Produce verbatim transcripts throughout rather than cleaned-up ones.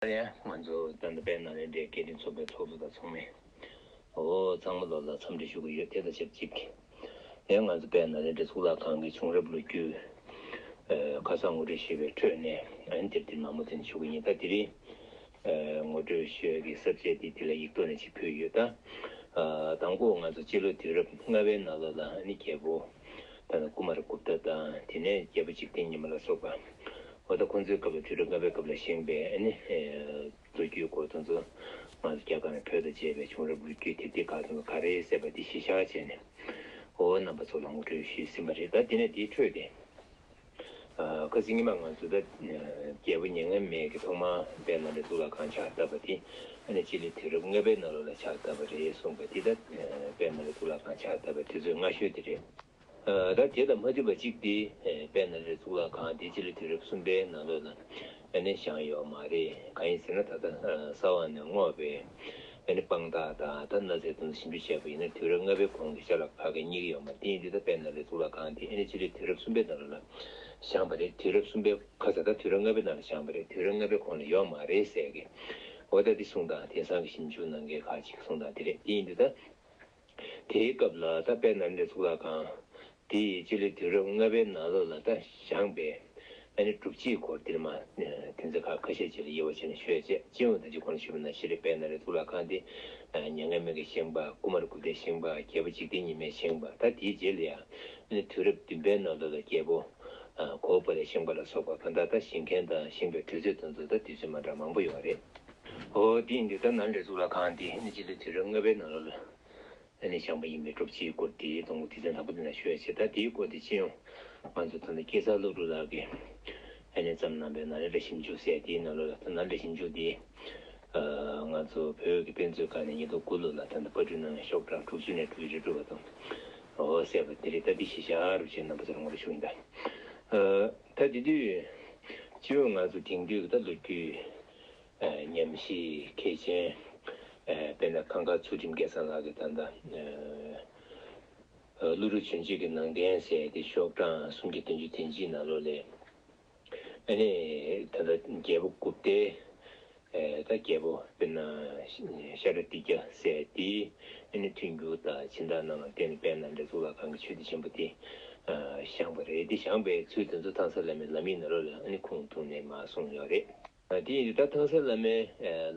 ཡང་ང་ཚོ་ད་ལྟ་དཔལ་ནཱ་ལེནྡྲའི་སྐད་འཕྲིན་ཚོགས་པའི་ཚོགས་གཙོ་དང་ཚོགས་མི། འོ་ཚང་མ་ལོ་ལ་འཚམས་འདྲི་ཞུ་གི་ཡོད། དེ་དང་ཆབས་ཅིག་ཡང་ང་ཚོ་དཔལ་ནཱ་ལེནྡྲའི་གཙུག་ལག་ཁང་གི་བྱུང་རབས་ལོ་རྒྱུས་ཁ་སང་ངོ་སྤྲོད་ཞུས་པའི་ཁྲོད་ནས་ཨ་ནི་དེབ་འདི་མང་པོ་དེ་ནས་ཞུ་གི་ཡིན། ད་དེ་རིང་ངོ་སྤྲོད་ཞུ་ཡ་གི་ས་བཅད་འདི་དེ་ལ་ཡིག་ཐོག་ནས་ཅིག་ཕུལ་ཡོད། ད་དང་པོ་ང་ཚོ་སྤྱི་ལོ་དུས་རབས་ལྔ་པའི་ནང་ལོགས་ལ་ཨ་ནི་རྒྱལ་པོ་ད་ནི་ཀུ་མར་གུབ་ཏ་དང་དེ་ནས་རྒྱལ་པོ་འཇིག་རྟེན་ཉི་མ་ལ་སོགས་པ། འོ་ད་ཁོང་ཚོའི་སྐབས་ལ་དུས་རབས་ལྔ་པའི་སྐབས་ལ་བཞེངས་པའི་ཨ་ནི་ལོ་རྒྱུས་སྐོར་དེ་ཚོ་ང་ཚོ་རྒྱ་གར་ནས་བོད་དུ་བྱས་པའི་བྱུང་རབས་ལོ་རྒྱུས་དེབ་ཐེར་ཁག་དེ་ཚོ་ག་རེ་རེད་ཟེར་བ་འདི་གཞི་བཞག་བྱས་ནས་འོ་རྣམ་པ་ཚོ་ལ་ངོ་སྤྲོད་ཞུས་ཟིན་པ་རེད། ད་དེ་ནས་དེའི་ཁྲོད་དེ་ཁ་སང་ཉི་མ་ང་ཚོ་ད་རྒྱལ་པོ་མྱ་ངན་མེད་ཀྱིས་ཐོག་མར་དཔལ་ནཱ་ལེནྡྲའི་གཙུག་ལག་ཁང་ཕྱག་བཏབ་པ་དེ་ཨ་ནི་སྤྱི་ལོ་དུས་རབས་ལྔ་པའི་ནང་ལོགས་ལ་ཕྱག་བཏབ་པ་རེད་གསུངས་པ་དེ་ད་དཔལ་ནཱ་ལེནྡྲའི་གཙུག་ལག་ཁང་ཕྱག་བཏབ་པའི་དུས་ཚོད་སྔ་ཤོས་དེ་རེད། ད་དེ་དང་མ་མཐུན་པ་གཅིག་དེ་དཔལ་ནཱ་ལེནྡྲའི་གཙུག་ལག་ཁང་དེ་སྤྱི་ལོ་དུས་རབས་གསུམ་པའི་ནང་ལོགས་ལ་ཨ་ནི་བཞེངས་ཡོད་མ་རེད། གང་ཡིན་ཟེར་ན་ད་ལྟ་ས་འོག་ནས་རྔོག་པའི་ཨ་ནི་དཔང་རྟགས་དང་ད་གནའ་རྫས་དེ་ཚོ་ཞིབ་འཇུག་བྱས་པ་ཡིན་ན་དུས་རབས་ལྔ་པའི་གོང་གི་ཤ་ལག་ཕལ་སྐད་རྙེད་ཀྱི་ཡོད་མ་རེད། དེ་ཡིན་དུས་ད་དཔལ་ནཱ་ལེནྡྲའི་གཙུག་ལག་ཁང་དེ་ཨ་ནི་སྤྱི་ལོ་དུས་རབས་གསུམ་པའི་ནང་ལོགས་ལ་བཞེངས་པ་རེད། དུས་རབས་གསུམ་པའི་ཁ་ས་ད་དུས་རབས་ལྔ་པའི་ནང་ལ་བཞེངས་པ་རེད། དུས་རབས་ལྔ་པའི་གོང་ལ་ཡོད་མ་རེད་ཟེར་གི་འོ་ད་དེ་གསུང་སྟངས་དེང་སང་གི་ཞིབ་འཇུག་གནང་མཁན་ཁག་ཅིག་གསུང་སྟངས་དེ་རེད། དེ་ཡིན་དུས་ད། དེའི་སྐབས་ལ་ད་དཔལ་ནཱ་ལེནྡྲའི་གཙུག་ལག་ཁང་དེ་ཡི་སྤྱི་ལོའི་དུས་རབས་ལྔ་པའི་ནང་ལོགས་ལ་ད་བཞེངས་པའི་ཨ་ནི་སྒྲུབ་བྱེད་སྐོར་དེ་མ་དེ་ཚོ་ཁ་ཁ་ཤས་ཅིག་ལ་དབྱེ་བ་ཕྱེ་ནས་ཤོད་ཅེས་སྤྱི་ཡོངས་ད་ཅི་གོང་ལ་ཞུས་པ་ནང་བཞིན་རེད། དཔལ་ནཱ་ལེནྡྲའི་གཙུག་ལག་ཁང་དེ་མྱ་ངན་མེད་ཀྱིས་བཞེངས་པ། ཀུ་མར་གུབ་ཏས་བཞེངས་པ། རྒྱལ་པོ་འཇིག་རྟེན་ཉི་མས་བཞེངས་པ། ད་དེའི་རྗེས་ལ་ཡང་ཨ་ནི་དུས་རབས་བདུན་པའི་ནང་ལོགས་ལ་རྒྱལ་པོ་གོ་པ་ལས་བཞེངས་པ་ལ་སོགས་པ་གང་ལྟར་ད་བཞེངས་མཁན་དང་བཞེངས་པའི་དུས་ཚོད་དེ་ཚོ་ད་དུས་ཚོད་མ་འདྲ་མང་པོ་ཡོད་རེད། འོ་དེ་ཡིན་དུས་ད་ནཱ་ལེནྡྲའི་གཙུག་ལག་ཁང་དེ་ཨ་ནི་སྤྱི་ལོའི་དུས་རབས་ལྔ་པའི་ནང་ལོགས་ལ། ཨ་ནི་བཞེངས་པ་ཡིན་པའི་སྒྲུབ་བྱེད་སྐོར་དེའི་དང་པོ་དེ་ཚོ་དང་པོ་དེ་ལ་ཞུ་ཡ་བྱེད། ད་དེའི་སྐོར་དེ་སྤྱི་ཡོངས་ང་ཚོ་ད་ལྟ་སྐྱེས་ཚར་བློ་གྲོས་ལགས་ཀྱིས་ཨ་ནི་བརྩམས་གནང་པའི་ནཱ་ལེནྡྲ་ཞིབ་འཇུག་ཟེར་དེའི་ནང་ལོགས་ལ་ད་ནཱ་ལེནྡྲ་ཞིབ་འཇུག་དེ་ང་ཚོ་བོད་ཀྱི་དཔེ་མཛོད་ཁང་ནས་ཉིས་སྟོང་དགུ་ལོ་ལ་ད་ལྟ་པར་སྐྲུན་གནང་ནས་ཤོག་གྲངས་དྲུག་ཅུ་ནས་དྲུག་ཅུ་རེ་དྲུག་བར་དུ་འོ་ཟེར་བ་དེ་རེད། ད་འདི་གཞི་བཞག་རུ་བྱས་རྣམ་པ་ཚོར་ངོ་སྤྲོད་ཞུ་ཡིན། ད་ད་དེ་དུས་སྤྱི་ཡོངས་ང་ཚོ་དེང་དུས་ཀྱི་ད་ལོ་རྒྱུས། ཉམས་ཞིབ་མཁས་ཅན། དཔེར་ན་ཁང་དཀར་ཚུལ་ཁྲིམས་སྐལ་བཟང་ལགས་ཀྱིས་ད་ལྟ། ཀླུ་སྒྲུབ་བྱོན་བྱེད་ཀྱི་ནང་རྟེན་ཟེར་ཏེ་ཤོག་གྲངས་སུམ་བརྒྱ་བདུན་ཅུ་དོན་གཅིག་ནང་ལོགས་ལས། ཨ་ནི་ད་ལྟ་རྒྱལ་པོ་གུཔྟའི་ད་རྒྱལ་པོ་དཔེར་ན་ཤ་ཁྲ་ཏི་ཀྱ་ཟེར་དེའི་ཨ་ནི་མཐུན་འགྱུར་དང་སྦྱིན་བདག་རྣམས་ལ་བརྟེན་ནས་དཔལ་ནཱ་ལེནྡྲ་གཙུག་ལག་ཁང་གི་ཆོས་སྡེ་ཆེན་པོ་དེ་བཞེངས་པ་རེད། དེ་བཞེངས་པའི་ཚུལ་དེ་ཚོ་ཐང་སར་བླ་མའི་ལམ་ཡིག་ནང་ལོགས་ལ་ཨ་ནི་ཁུངས་གཏུགས་ནས་མར་གསུངས་ཡོད་རེད། དེ་ཡིན་དུས་ད་ཐང་སར་བླ་མའི་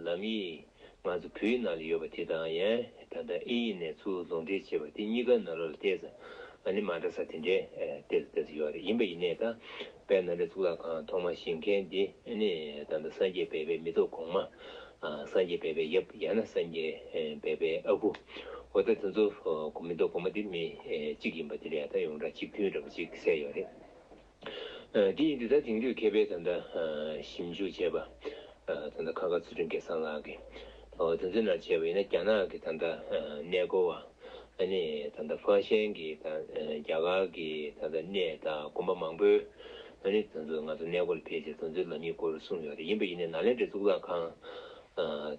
ལམ་ཡིག་ང་ཚོ་བོད་ཡིག་ནང་ལ་ཡོད་པ་དེ་དང་ཡང་ད་ལྟ་ཨིན་ཡིག་ནས་ཚུར་ལུང་འདྲེན་བྱས་པ་དེ་གཉིས་ཀ་ནང་ལོགས་ལ་ཏོག་ཙམ་ཨ་ནི་མ་འདྲ་ས་དེ་འདྲའི་ཏོག་ཙམ་ཏོག་ཙམ་ཡོད་རེད། ཡིན་པ་ཡིན་ནའི་ད་དཔལ་ནཱ་ལེནྡྲ་གཙུག་ལག་ཁང་ཐོག་མ་བཞེངས་མཁན་དེ་ཨ་ནི་ད་ལྟ་སངས་རྒྱས་སྦས་པའི་མེ་ཏོག་གོང་མ། སངས་རྒྱས་སྦས་པའི་ཡབ་ཡང་ན་སངས་རྒྱས་སྦས་པའི་ཨ་ཁུ། འོ་ད་དེ་ཚོ་མེ་ཏོག་གོང་མ་དེ་མི་གཅིག་ཡིན་པ་དེ་ལ་ཡང་ད་ཡོངས་གྲགས་གཅིག་མཐུན་འདྲ་པོ་ཅིག་གསལ་ཡོད་རེད། དེ་ཡིན་དུས་ད་དེང་དུས་མཁས་པའི་ད་ལྟ་ཞིབ་འཇུག་བྱས་པ་ད་ལྟ་ཁང་དཀར་ཚུལ་ཁྲིམས་སྐལ་བཟང་ལགས་ཀྱིས་དེ་ཚོའི་ནང་བྱས་པ་ཡིན་ན་རྒྱ་ནག་གི་ད་ལྟ་གནས་སྐོར་བ་ཨ་ནི་ད་ལྟ་ཧྥང་ཤན་གྱི་ད་རྒྱ་གར་གྱི་ད་ལྟ་གནས་དང་དགོན་པ་མང་པོའི་ཨ་ནི་དེ་ཚོ་ང་ཚོ་གནས་སྐོར་ལ་ཕེབས་བྱས་དེ་ཚོའི་ལམ་ཡིག་སྐོར་གསུངས་ཡོད་རེད། ཡིན་པ་ཡིན་ནའི་ནཱ་ལེནྡྲའི་གཙུག་ལག་ཁང་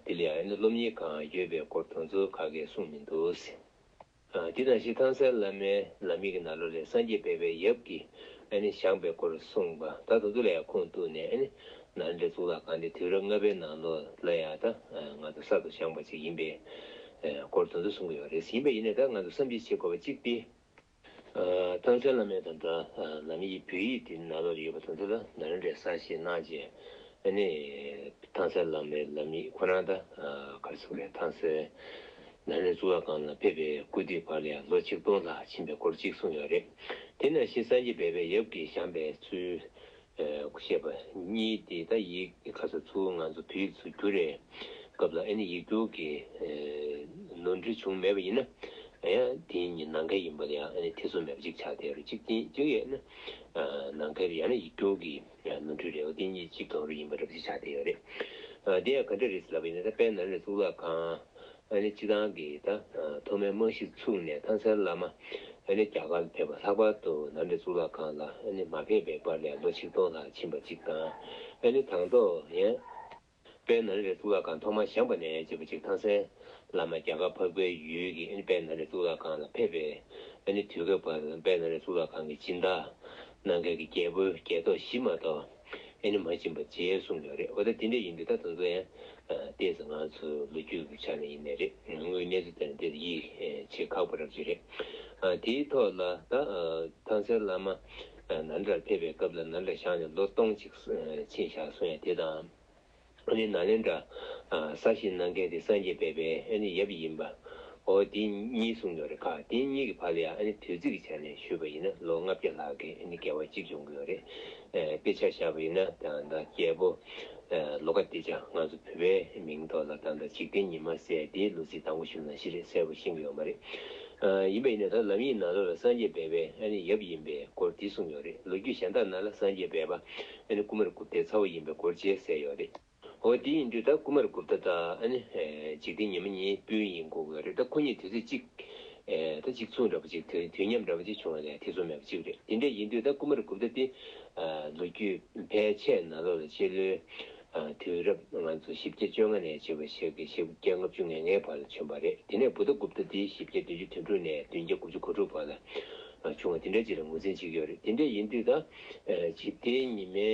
དེ་ལ་ཡང་ཨ་ནི་སློབ་གཉེར་ཁང་ཡོད་པའི་སྐོར་དེ་ཚོ་ག་གས་གསུངས་མི་འདུག་ཟེར། དེ་ནང་བཞིན་ཐང་སར་བླ་མའི་ལམ་ཡིག་གི་ནང་ལོགས་ལས་སངས་རྒྱས་སྦས་པའི་ཡབ་ཀྱིས་ཨ་ནི་བཞེངས་པའི་སྐོར་གསུངས་པ་ད་དེ་ཚོ་ལ་ཡང་ཁུངས་གཏུགས་ནས་ཨ་ནི་ནཱ་ལེནྡྲའི་གཙུག་ལག་ཁང་དེ་དུས་རབས་ལྔ་པའི་ནང་ལོགས་ལ་ཡང་ད་ང་ཚོ་གསར་དུ་བཞེངས་པ་ཅིག་ཡིན་པའི་སྐོར་དེ་ཚོ་གསུང་གི་ཡོད་རེད། ཡིན་པ་ཡིན་ནའི་ད་ང་ཚོ་བསམ་གཞིག་བྱེད་དགོས་པ་གཅིག་དེ། ཐང་སར་བླ་མའི་ད་ལྟ་ལམ་ཡིག་བོད་ཡིག་དེ་ནང་ལོགས་ལ་ཡོད་པ་དེ་ཚོ་ལ་ནཱ་ལེནྡྲའི་གསར་བཞེངས་གནང་རྗེས་ཨ་ནི་ཐང་སར་བླ་མའི་ལམ་ཡིག་ཁོ་རང་ད་ག་རེ་ཟེར་དགོས་རེད། ཐང་སར་ནཱ་ལེནྡྲའི་གཙུག་ལག་ཁང་ལ་ཕེབས་པའི་སྐུ་དུས་བར་ལ་ཡང་ལོ་ཆིག་སྟོང་ལྷག་ཕྱིན་པའི་སྐོར་ཅིག་གསུངས་ཡོད་རེད། དེ་ནང་བཞིན་སངས་རྒྱས་སྦས་པའི་ཡབ་ཀྱིས་བཞེངས་པའི་ཚུལ་བཤད་པ་གཉིས་དེ་ད་ཡིག་ག་ས་ཚུར་ང་ཚོ་བོད་ཡིག་ཚུར་བསྒྱུར་རེད། སྐབས་ལ་ཨ་ནི་ཡིག་སྒྱུར་གྱི་ནོར་འཁྲུལ་བྱུང་མེད་པ་ཡིན་ན་ཡང་དེ་གཉིས་ནང་འགལ་ཡིན་པ་ལ་ཡང་ཨ་ནི་ཐེ་ཚོམ་མེད་པ་ཅིག་ཆགས་བསྡད་ཡོད་རེད། གཅིག་དེ་གཅིག་ཡིན་ན་ནང་འགལ་ཡང་ན་ཡིག་སྒྱུར་གྱི་ནོར་འཁྲུལ་རེད་བ། དེ་གཉིས་གཅིག་མཐོང་རོགས་ཡིན་པ་འདྲ་པོ་ཅིག་ཆགས་བསྡད་ཡོད་རེད། དེ་ཡང་ག་འདྲ་རེད་ལབ་པ་ཡིན་ན་ད་དཔལ་ནཱ་ལེནྡྲ་གཙུག་ལག་ཁང་ཨ་ནི་སྤྱི་བཏང་གི་ད་ཐོག་མའི་རྨང་གཞི་ཚུགས་ནས་ཐང་སར་བླ་མ་ཨ་ནི་རྒྱ་གར་ལ་ཕེབས་པ་ལྷག་པར་དུ་ནཱ་ལེནྡྲ་གཙུག་ལག་ཁང་ལ་ཨ་ནི་མ་ཕེབས་པའི་བར་ལ་ལོ་ཆིག་སྟོང་ལྷག་ཕྱིན་པ་གཅིག་དང་། ཨ་ནི་དང་ཐོག་ཡང་དཔལ་ནཱ་ལེནྡྲའི་གཙུག་ལག་ཁང་ཐོག་མར་བཞེངས་པ་ནས་བྱས་པ་ཅིག་ཐང་སར་བླ་མ་རྒྱ་གར་འཕགས་པའི་ཡུལ་གྱི་ཨ་ནི་དཔལ་ནཱ་ལེནྡྲའི་གཙུག་ལག་ཁང་ལ་ཕེབས་པའི་ཨ་ནི་དུས་སྐབས་བར་དཔལ་ནཱ་ལེནྡྲའི་གཙུག་ལག་ཁང་གི་སྦྱིན་བདག་གནང་མཁན་གྱི་རྒྱལ་པོའི་རྒྱལ་ཐོག་བཞི་མ་གཏོགས་ ཨེ་ནི་མ་ཕྱིན་པ་བྱས་གསུངས་ཡོད་རེད། འོ་ད་དེ་འདྲ་ཡིན་དུས་ད་དེ་ཚོ་ཡང་ཏོག་ཙམ་ང་ཚོ་ལོ་རྒྱུས་ཀྱི་ཆ་ནས་ཡིན་ནའི་རེད། དངོས་གནས་ཚུལ་དེ་ནི་དེ་ཡིད་ཆེས་ཁག་པོ་རབ་ཅིག་རེད། དེའི་ཐོག་ལ་ད་ཐང་སན་བླ་མ་ནཱ་ལེནྡྲར་ཕེབས་པའི་སྐབས་ལ་ནཱ་ལེནྡྲ་བཞེངས་ནས་ལོ་སྟོང་གཅིག་ཕྱིན་བཞག་གསུང་ཡ་དེ་དང་། ཨ་ནི་ནཱ་ལེནྡྲ་གསར་བཞེངས་གནང་མཁན་དེ་སངས་རྒྱས་སྦས་པའི་ཨ་ནི་ཡབ་ཡིན་པ། འོ་དེ་གཉིས་གསུངས་ཡོད་རེད། ཁ་དེ་གཉིས་ཀྱི་བར་ལ་ཡང་ཨ་ནི་དུས་ཚིགས་ཀྱི་ཆ་ནས་ཞུས་པ་ཡིན་ན་ལོ་ལྔ་བརྒྱ་ལྷག་གི་ཨ་ནི་འགལ་བ་གཅིག་ཡོང་གི་ཡོད་རེད། དཔེ་ཆ་བཞག་པ་ཡིན་ན་ད་ལྟ་རྒྱལ་པོ་ལོ་ཀ་དེ་ཅག་ང་ཚོ་བོད་པའི་མིང་ཐོག་ལ་ད་ལྟ་འཇིག་རྟེན་ཉི་མ་ཟེར་དེའི་ལོ་ཚིགས་དང་པོ་ཞུས་ན་ཤི་རེད་གསལ་པོ་ཤེས་ཀྱི་ཡོད་མ་རེད། ཡིན་པ་ཡིན་ན་ད་ལམ་ཡིག་ནང་ལོགས་ལ་སངས་རྒྱས་སྦས་པའི་ཨ་ནི་ཡབ་ཡིན་པའི་སྐོར་དེ་གསུངས་ཡོད་རེད། ལོ་རྒྱུས་གཞན་དག་ནང་ལ་སངས་རྒྱས་སྦས་པ་ཨ་ནི་ཀུ་མར་གུཔྟའི་ཚ་བོ་ཡིན་པའི་སྐོར་བཅས་གསལ་ཡོད་རེད། འོ་དེ་ཡིན་དུས་ད་ཀུ་མར་གུཔྟ་དང་ཨ་ནི་འཇིག་རྟེན་ཉི་མ་གཉིས་སྤུན་ཡིན་དགོས་ཀྱི་ཡོད་རེད། ད་ཁོ་གཉིས་དུས་ཚོད་གཅིག་ད་གཅིག་མཚུངས་འདྲ་པོ་གཅིག་དུས་དུས་མཉམ་འདྲ་པོ་གཅིག་བྱུང་བ་ལས་ཐེ་ཚོམ་མེད་པ་གཅིག་རེད། དེ་འདྲ་ཡིན་དུས་ད་ཀུ་མར་གུཔྟ་དེ་ལོ་རྒྱུས་ཕལ་ཆེར་ནང་ལོགས་ལ་སྤྱི་ལོའི་དུས་རབས་ང་ཚོ་བཞི་བརྒྱ་བཅོ་ལྔ་ནས་བྱས་པ་ཞིག་གི་བཞི་བརྒྱ་ལྔ་བཅུ་ང་ལྔའི་བར་ལ་བྱོན་པ་རེད། དེ་ནས་བུདྡྷ་གུཔྟ་དེ་བཞི་བརྒྱ་བདུན་ཅུ་དོན་དྲུག་ནས་བདུན་བརྒྱ་དགུ་བཅུ་གོ་དྲུག་བར་ལ་བྱུང་བ་དེ་འདྲ་ཅིག་ལ་ངོས་འཛིན་བྱེད་ཀྱི་ཡོད་རེད། དེ་འདྲ་ཡིན་དུས་ད་འཇིག་རྟེན་ཉི་མའི་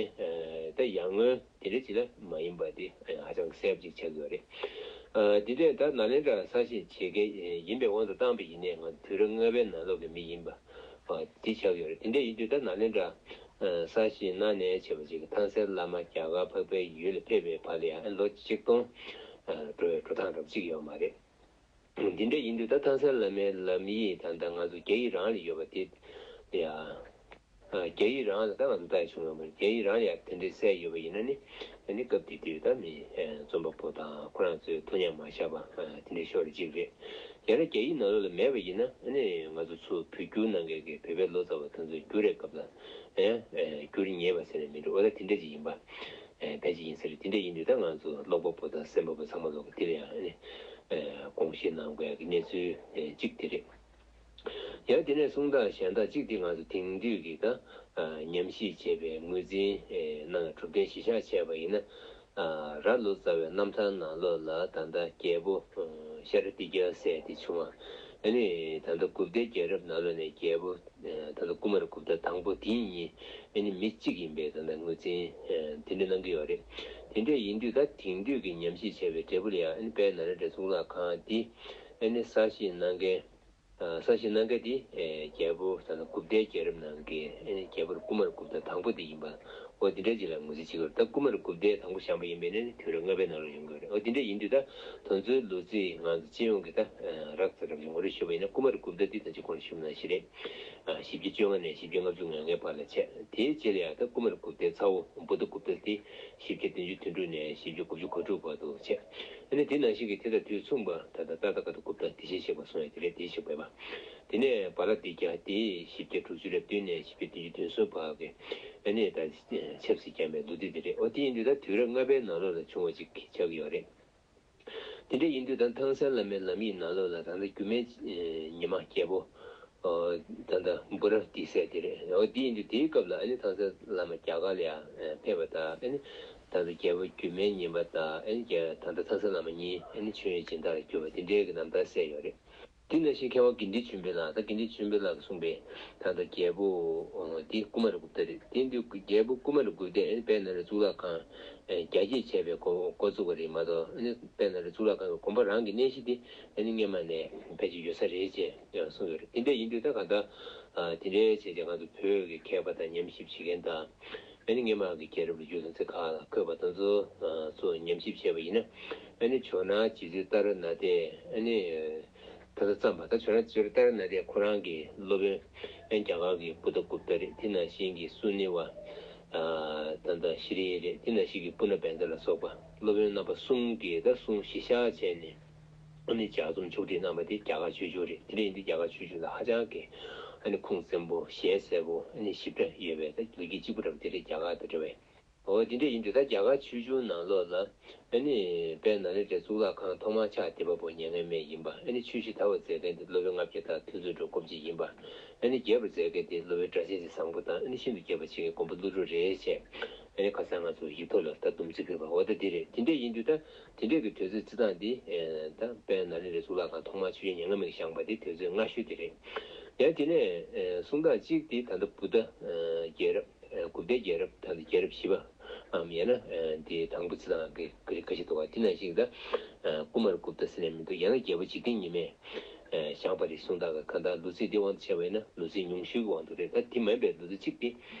ད་ཡར་སྔོན་དེ་འདྲ་ཅིག་ལ་མ་ཡིན་པ་དེ་ཧ་ཅང་གསལ་པོ་ཅིག་ཆགས་ཀྱི་ཡོད་རེད། དེ་འདྲས་ད་ནཱ་ལེནྡྲ་གསར་བཞེངས་བྱེད་མཁན་ཡིན་པའི་དབང་དུ་བཏང་པ་ཡིན་ནའི་ང་ཚོ་དུས་རབས་ལྔ་པའི་ནང་ལོགས་ཀྱི་མི་ཡིན་པ་དེ་ཆགས་ཀྱི་ཡོད་རེད། དེ་འདྲས་ཡིན་དུས་ད་ནཱ་ལེནྡྲ་གསར་བཞེངས་གནང་ནས་བྱས་པ་ཅིག་ཐང་སན་བླ་མ་རྒྱ་གར་འཕགས་པའི་ཡུལ་ལ་ཕེབས་པའི་བར་ལ་ཡང་ལོ་ཆིག་སྟོང་འགྲོ་བའི་འགྲོ་སྟངས་རབ་ཅིག་ཡོད་མ་རེད། འདི་འདྲ་ཡིན་དུས་ད་ཐང་སན་བླ་མའི་ལམ་ཡིག་ད་ལྟ་ང་ཚོ་རྒྱ་ཡིག་རང་ལ་ཡོད་པ་དེ་ཡ། རྒྱ་ཡིག་རང་ལ་ད་ང་ཚོ་ལྟ་ཡ་བྱུང་ཡོད་མ་རེད། རྒྱ་ཡིག་རང་ལ་ཡ་དེ་འདྲའི་གསལ་ཡོད་པ་ཡིན་ན་ནི་ཨ་ནི་སྐབས་དེ་དུས་ད་མི་རྩོམ་པ་པོ་དང་ཁོ་རང་ཚོས་ཐུགས་མཉམ་མ་བཞག་པ་དེ་འདྲའི་ཤོར་གཅིག་རེད། ཡང་ན་རྒྱ་ཡིག་ནང་ལོགས་ལ་མེད་པ་ཡིན་ན་ཨ་ནི་ང་ཚོ་ཚུར་བོད་བསྒྱུར་གནང་མཁན་གྱི་བོད་པའི་ལོ་ཙཱ་བ་དེ་ཚོས་བསྒྱུར་རེས་སྐབས་ལ་ཨ་བསྒྱུར་ཉེས་པ་ཟེར་ནས་མི་འདུག་འོ་ད་དེ་འདྲ་ཅིག་ཡིན་པ། ཕལ་ཆེར་ཡིན་ས་རེད། དེ་འདྲ་ཡིན་དུས་ད་ང་ཚོ་ཀློག་པ་པོ་དང་གསན་པ་པོ་ཚང་མ་ལོག་གི་དེ་ལ་ཡང་ཨ་ནི་དགོངས་བཞེས་གནང་དགོས་ཡག་གི་གནས་ཚུལ་གཅིག་དེ་རེད། ཡང་དེ་ནས་གསུང་སྟངས་གཞན་དག་གཅིག་དེ་ང་ཚོ་དེང་དུས་ཀྱི་ད་ཉམས་ཞིབ་བྱས་པའི་ངོས་འཛིན་ནང་གྲུབ་དོན་གཞི་བཞག་བྱས་པ་ཡིན་ན། ར་ལོ་ཙཱ་བའི་རྣམ་ཐར་ནང་ལོགས་ལ་ད་ལྟ་རྒྱལ་པོ་ཤཱ་ར་ཏི་ཀྱ་ཟེར་དེ་བྱུང་བ། ཨ་ནི་ད་ལྟ་གུཔྟའི་རྒྱལ་རབས་ནང་ལོགས་ནས་རྒྱལ་པོ་ད་ལྟ་ཀུ་མར་གུཔྟ་དང་པོ་དེ་གཉིས་ཨ་ནི་མི་གཅིག་ཡིན་པའི་ད་ལྟ་ངོས་འཛིན་དེ་འདྲ་གནང་གི་ཡོད་རེད། དེ་འདྲ་ཡིན་དུས་ད་དེང་དུས་ཀྱི་ཉམས་ཞིབ་བྱས་པའི་འབྲས་བུ་ལ་ཡང་ཨ་ནི་དཔལ་ནཱ་ལེནྡྲའི་གཙུག་ལག་ཁང་འདི་ཨ་ནི་གསར་བཞེངས་གནང་མཁན་གསར་བཞེངས་གནང་མཁན་འདི་རྒྱལ་པོ་ད་ལྟ་གུཔྟའི་རྒྱལ་རབས་ནང་གི་ཨ་ནི་རྒྱལ་པོ་ཀུ་མར་གུཔྟ་དང་པོ་དེ་ཡིན་པ། འོ་དེ་འདྲ་ཅིག་ལ་ངོས་འཛིན་བྱེད་དགོས་རེད། ད་ཀུ་མར་གུཔྟའི་དང་པོ་བཞེངས་པ་ཡིན་པས་ན་ནི་དུས་རབས་ལྔ་པའི་ནང་ལ་ཡོང་དགོས་རེད། འོ་དེ་འདྲ་ཡིན་དུས་ད་དེ་ཚོའི་ལོ་ཚིགས་ང་ཚོ་སྤྱི་ཡོངས་ཀྱི་ད་རགས་ཙམ་རགས་ཙམ་ངོ་སྤྲོད་ཞུས་པ་ཡིན་ན་ཀུ་མར་གུཔྟ་འདི་ད་ཅི་གོང་ཞུས་པ་ནང་བཞིན་རེད། བཞི་བརྒྱ་བཅོ་ལྔ་ནས་བཞི་བརྒྱ་ལྔ་བཅུ་ང་ལྔའི་བར་ལ་བྱས། དེའི་རྗེས་ལ་ཡང་ད་ཀུ་མར་གུཔྟའི་ཚ་བོ་བུདྡྷ་གུཔྟ་དེ་བཞི་བརྒྱ་བདུན་ཅུ་དོན་དྲུག་ནས་བཞི་བརྒྱ་དགུ་བཅུ་གོ་དྲུག་བར་དུ་བྱས། ཨ་ནི་དེ་ནང་བཞིན་གྱི་དེ་དང་དུས་མཚུངས་པ་ད་ལྟ་ཏ་ཐ་ག་ཏ་གུཔྟ་དེ་བཞིན་གཤེགས་པ་གསུང་ཡ་དེ་རེད། དེ་བཞིན་པས་པ། དེ་ནས་བ་ལ་དི་ཀྱ་དེ་བཞི་བརྒྱ་དྲུག་ཅུ་རེ་བདུན་ནས་བཞི་བརྒྱ་བདུན་ཅུ་དོན་གསུམ་བར་གྱི་ཨ་ནི་ད་ཆབ་སྲིད་བསྐྱངས་པའི་ལོ་དུས་དེ་རེད། འོ་དེ་ཡིན་དུས་ད་དུས་རབས་ལྔ་པའི་ནང་ལོགས་ལ་བྱུང་བ་ཅིག་ཆགས་ཀྱི་ཡོད་རེད། དེ་འདྲ་ཡིན་དུས་ད་ཐང་སན་བླ་མའི་ལམ་ཡིག་ནང་ལོགས་ལ་ད་ལྟ་རྒྱུད་སྨད་ཉི་མ་རྒྱལ་པོ་ད་ལྟ་བུ་ར་ཏི་ཟེར་དེ་རེད། འོ་དེ་ཡིན་དུས་དེའི་སྐབས་ལ་ཨ་ནི་ཐང་སན་བླ་མ་རྒྱ་གར་ལ་ཡང་ཕེབས་པ་དང་ཨ་ནི་ད་ལྟ་རྒྱལ་པོ་རྒྱུད་སྨད་ཉི་མ་དང་ཨ་ནི་ད་ལྟ་ཐང་སན་བླ་མ་གཉིས་ཨ་ནི་མཆོད་ཡོན་སྦྱིན་བདག་ལ་གྱུར་པ་དེ་འདྲའི་གི་རྣམ་ཐར་གསལ་ཡོད་རེད། དེ་ནང་བཞིན་མཁས་དབང་དགེ་འདུན་ཆོས་འཕེལ་ལགས། ད་དགེ་འདུན་ཆོས་འཕེལ་ལགས་ཀྱིས་གསུངས་པའི་ད་ལྟ་རྒྱལ་པོ་དེ་ཀུ་མ་ར་གུཔྟ་རེད། དེ་དུས་རྒྱལ་པོ་ཀུ་མ་ར་གུཔྟས་ཨ་ནི་དཔལ་ནཱ་ལེནྡྲའི་གཙུག་ལག་ཁང་རྒྱ་སྐྱེད་བྱས་པའི་འགོ་འགོ་བཙུགས་པ་རེད་མ་གཏོགས། ཨ་ནི་དཔལ་ནཱ་ལེནྡྲའི་གཙུག་ལག་ཁང་གི་དགོན་པ་རང་གི་གནས་གཞི་དེ་ཨ་ནི་སྔོན་མ་ནས་ཕལ་ཆེར་ཡོད་ས་རེད་ཅེས་ཡང་གསུངས་ཡོད་རེད། དེ་འདྲ་ཡིན་དུས་ད་གང་ལྟར་དེ་འདྲའི་བྱས་ཏེ་ང་ཚོ་བོད་ཀྱི་མཁས་པ་དང་ཉམས་ཞིབ་བྱེད་མཁན་དང་། ཨ་ནི་སྔོན་མ་གི་རྒྱལ་རབས་ལོ་རྒྱུས་དང་ཚེ་ཁག་ལ་འཁོད་པ་དེ་ཚོ་ཚོ་ཉམས་ཞིབ་བྱས་པ་ཡིན་ན། ཨ་ནི་ཇོ་ནང་རྗེ་བཙུན་ཏཱ་ར་ནཱ་ཐས་ཨ་ནི་ད་ལྟ་བརྩམས་པ། ད་ཇོ་ནང་རྗེ་བཙུན་ཏཱ་ར་ནཱ་ཐས་ཁོ་རང་གི་སློབ་དཔོན་ཨ་ནི་རྒྱ་གར་གྱི་བུདྡྷ་གུཔྟ་རེད། དེ་ནང་བཞིན་གྱི་སུ་ནི་ཝ་ད་ལྟ་ཤྲཱི་རེད། དེ་ནང་བཞིན་གྱི་པུ་ན་བེ་ཛ་ལ་སོགས་པ་སློབ་དཔོན་རྣམ་པ་གསུམ་གྱིས་ད་གསུང་གཞི་བཞག་བྱས་ནས། ཨ་ནི་ལྗགས་རྩོམ་ཕྱོགས་སྒྲིག་གནང་བ་དེ་རྒྱ་གར་ཆོས་འབྱུང་རེད། དེ་འདྲ་ཡིན་དུས་རྒྱ་གར་ཆོས་འབྱུང་ལ་ཧ་ཅང་གི་ཨ་ནི་ཁུངས་བཙན་པོ་ཞལ་གསལ་པོ་ཨ་ནི་ཞིབ་ཕྲ་ཡོད་པའི་ད་ལོ་རྒྱུས་གཅིག་པུ་འདྲ་པོ་དེ་རེད། རྒྱ་གར་དང་འབྲེལ་བའི། འོ་དེ་འདྲ་ཡིན་དུས་ད་རྒྱ་གར་ཆོས་འབྱུང་ནང་ལོགས་ལ་ཨ་ནི་དཔལ་ནཱ་ལེནྡྲའི་གཙུག་ལག་ཁང་ཐོག་མར་ཕྱག་བདེ་བ་པོ་མྱ་ངན་མེད་ཡིན་པ། ཨ་ནི་ཆོས་གཞི་དར་བར་མཛད་མཁན་དེ་སློབ་དཔོན་ལྔ་བརྒྱ་དང་ཐུགས་རྗེ་འགྲོ་དགོངས་གཅིག་ཡིན་པ། ཨ་ནི་རྒྱས་པར་མཛད་མཁན་དེ་སློབ་དཔོན་སྒྲ་གཅན་འཛིན་བཟང་པོ་དང་། ཨ་ནི་ཤིན་ཏུ་རྒྱས་པར་བྱེད་མཁན་མགོན་པོ་ཀླུ་སྒྲུབ་རེད་ཅེས། ཨ་ནི་ཁ་སང་ང་ཚོ་ཡིག་ཐོག་ལ་ད་སྡོམ་རྩིས་ཕུལ་བ། འོ་ད་འདི་རེད། དེ་འདྲ་ཡིན་དུས་ད་དེ་འདྲས་ཀྱི་དུས་ཚོད་རྩི་སྟངས་འདི་ད་དཔལ་ནཱ་ལེནྡྲའི་གཙུག་ལག་ཁང་ཐོག་མར་ཆོས་འབྱུང་མྱ་ངན་མེད་བཞེངས་པ་དེ་དུས་ཚོད་སྔ་ཤོས་དེ་རེད། ཡང་དེ་ནས་གསུང་སྟངས་གཅིག་དེ་ད་ལྟ་བུདྡྷ་རྒྱལ་རབས། གུཔྟའི་རྒྱལ་རབས་ད་ལྟ་རྒྱལ་རབས་བཞི་པ། ཨམ་ཡང་ན་འདི་དང་པོ་ཚིག་དང་གི་གི་ཁ་ཤས་འདུག་བ། དེ་ནང་བཞིན་གྱི་ད་ཀུ་མར་གུབ་ཏ་ཟེར་ནས་མི་འདུག་ཡང་ན་རྒྱལ་པོ་འཇིག་རྟེན་ཉི་མས་བཞེངས་པ་རེད་གསུངས་དག་གི། གང་ལྟར་ལོ་ཚིགས་འདི་དབང་དུ་བྱས་པ་ཡིན་ན་ལོ་ཚིགས་ཉུང་ཤོས་ཀྱི་དབང་དུ་རེད། ད་དེ་མིན་པའི་ལོ་ཚིགས་གཅིག་དེ་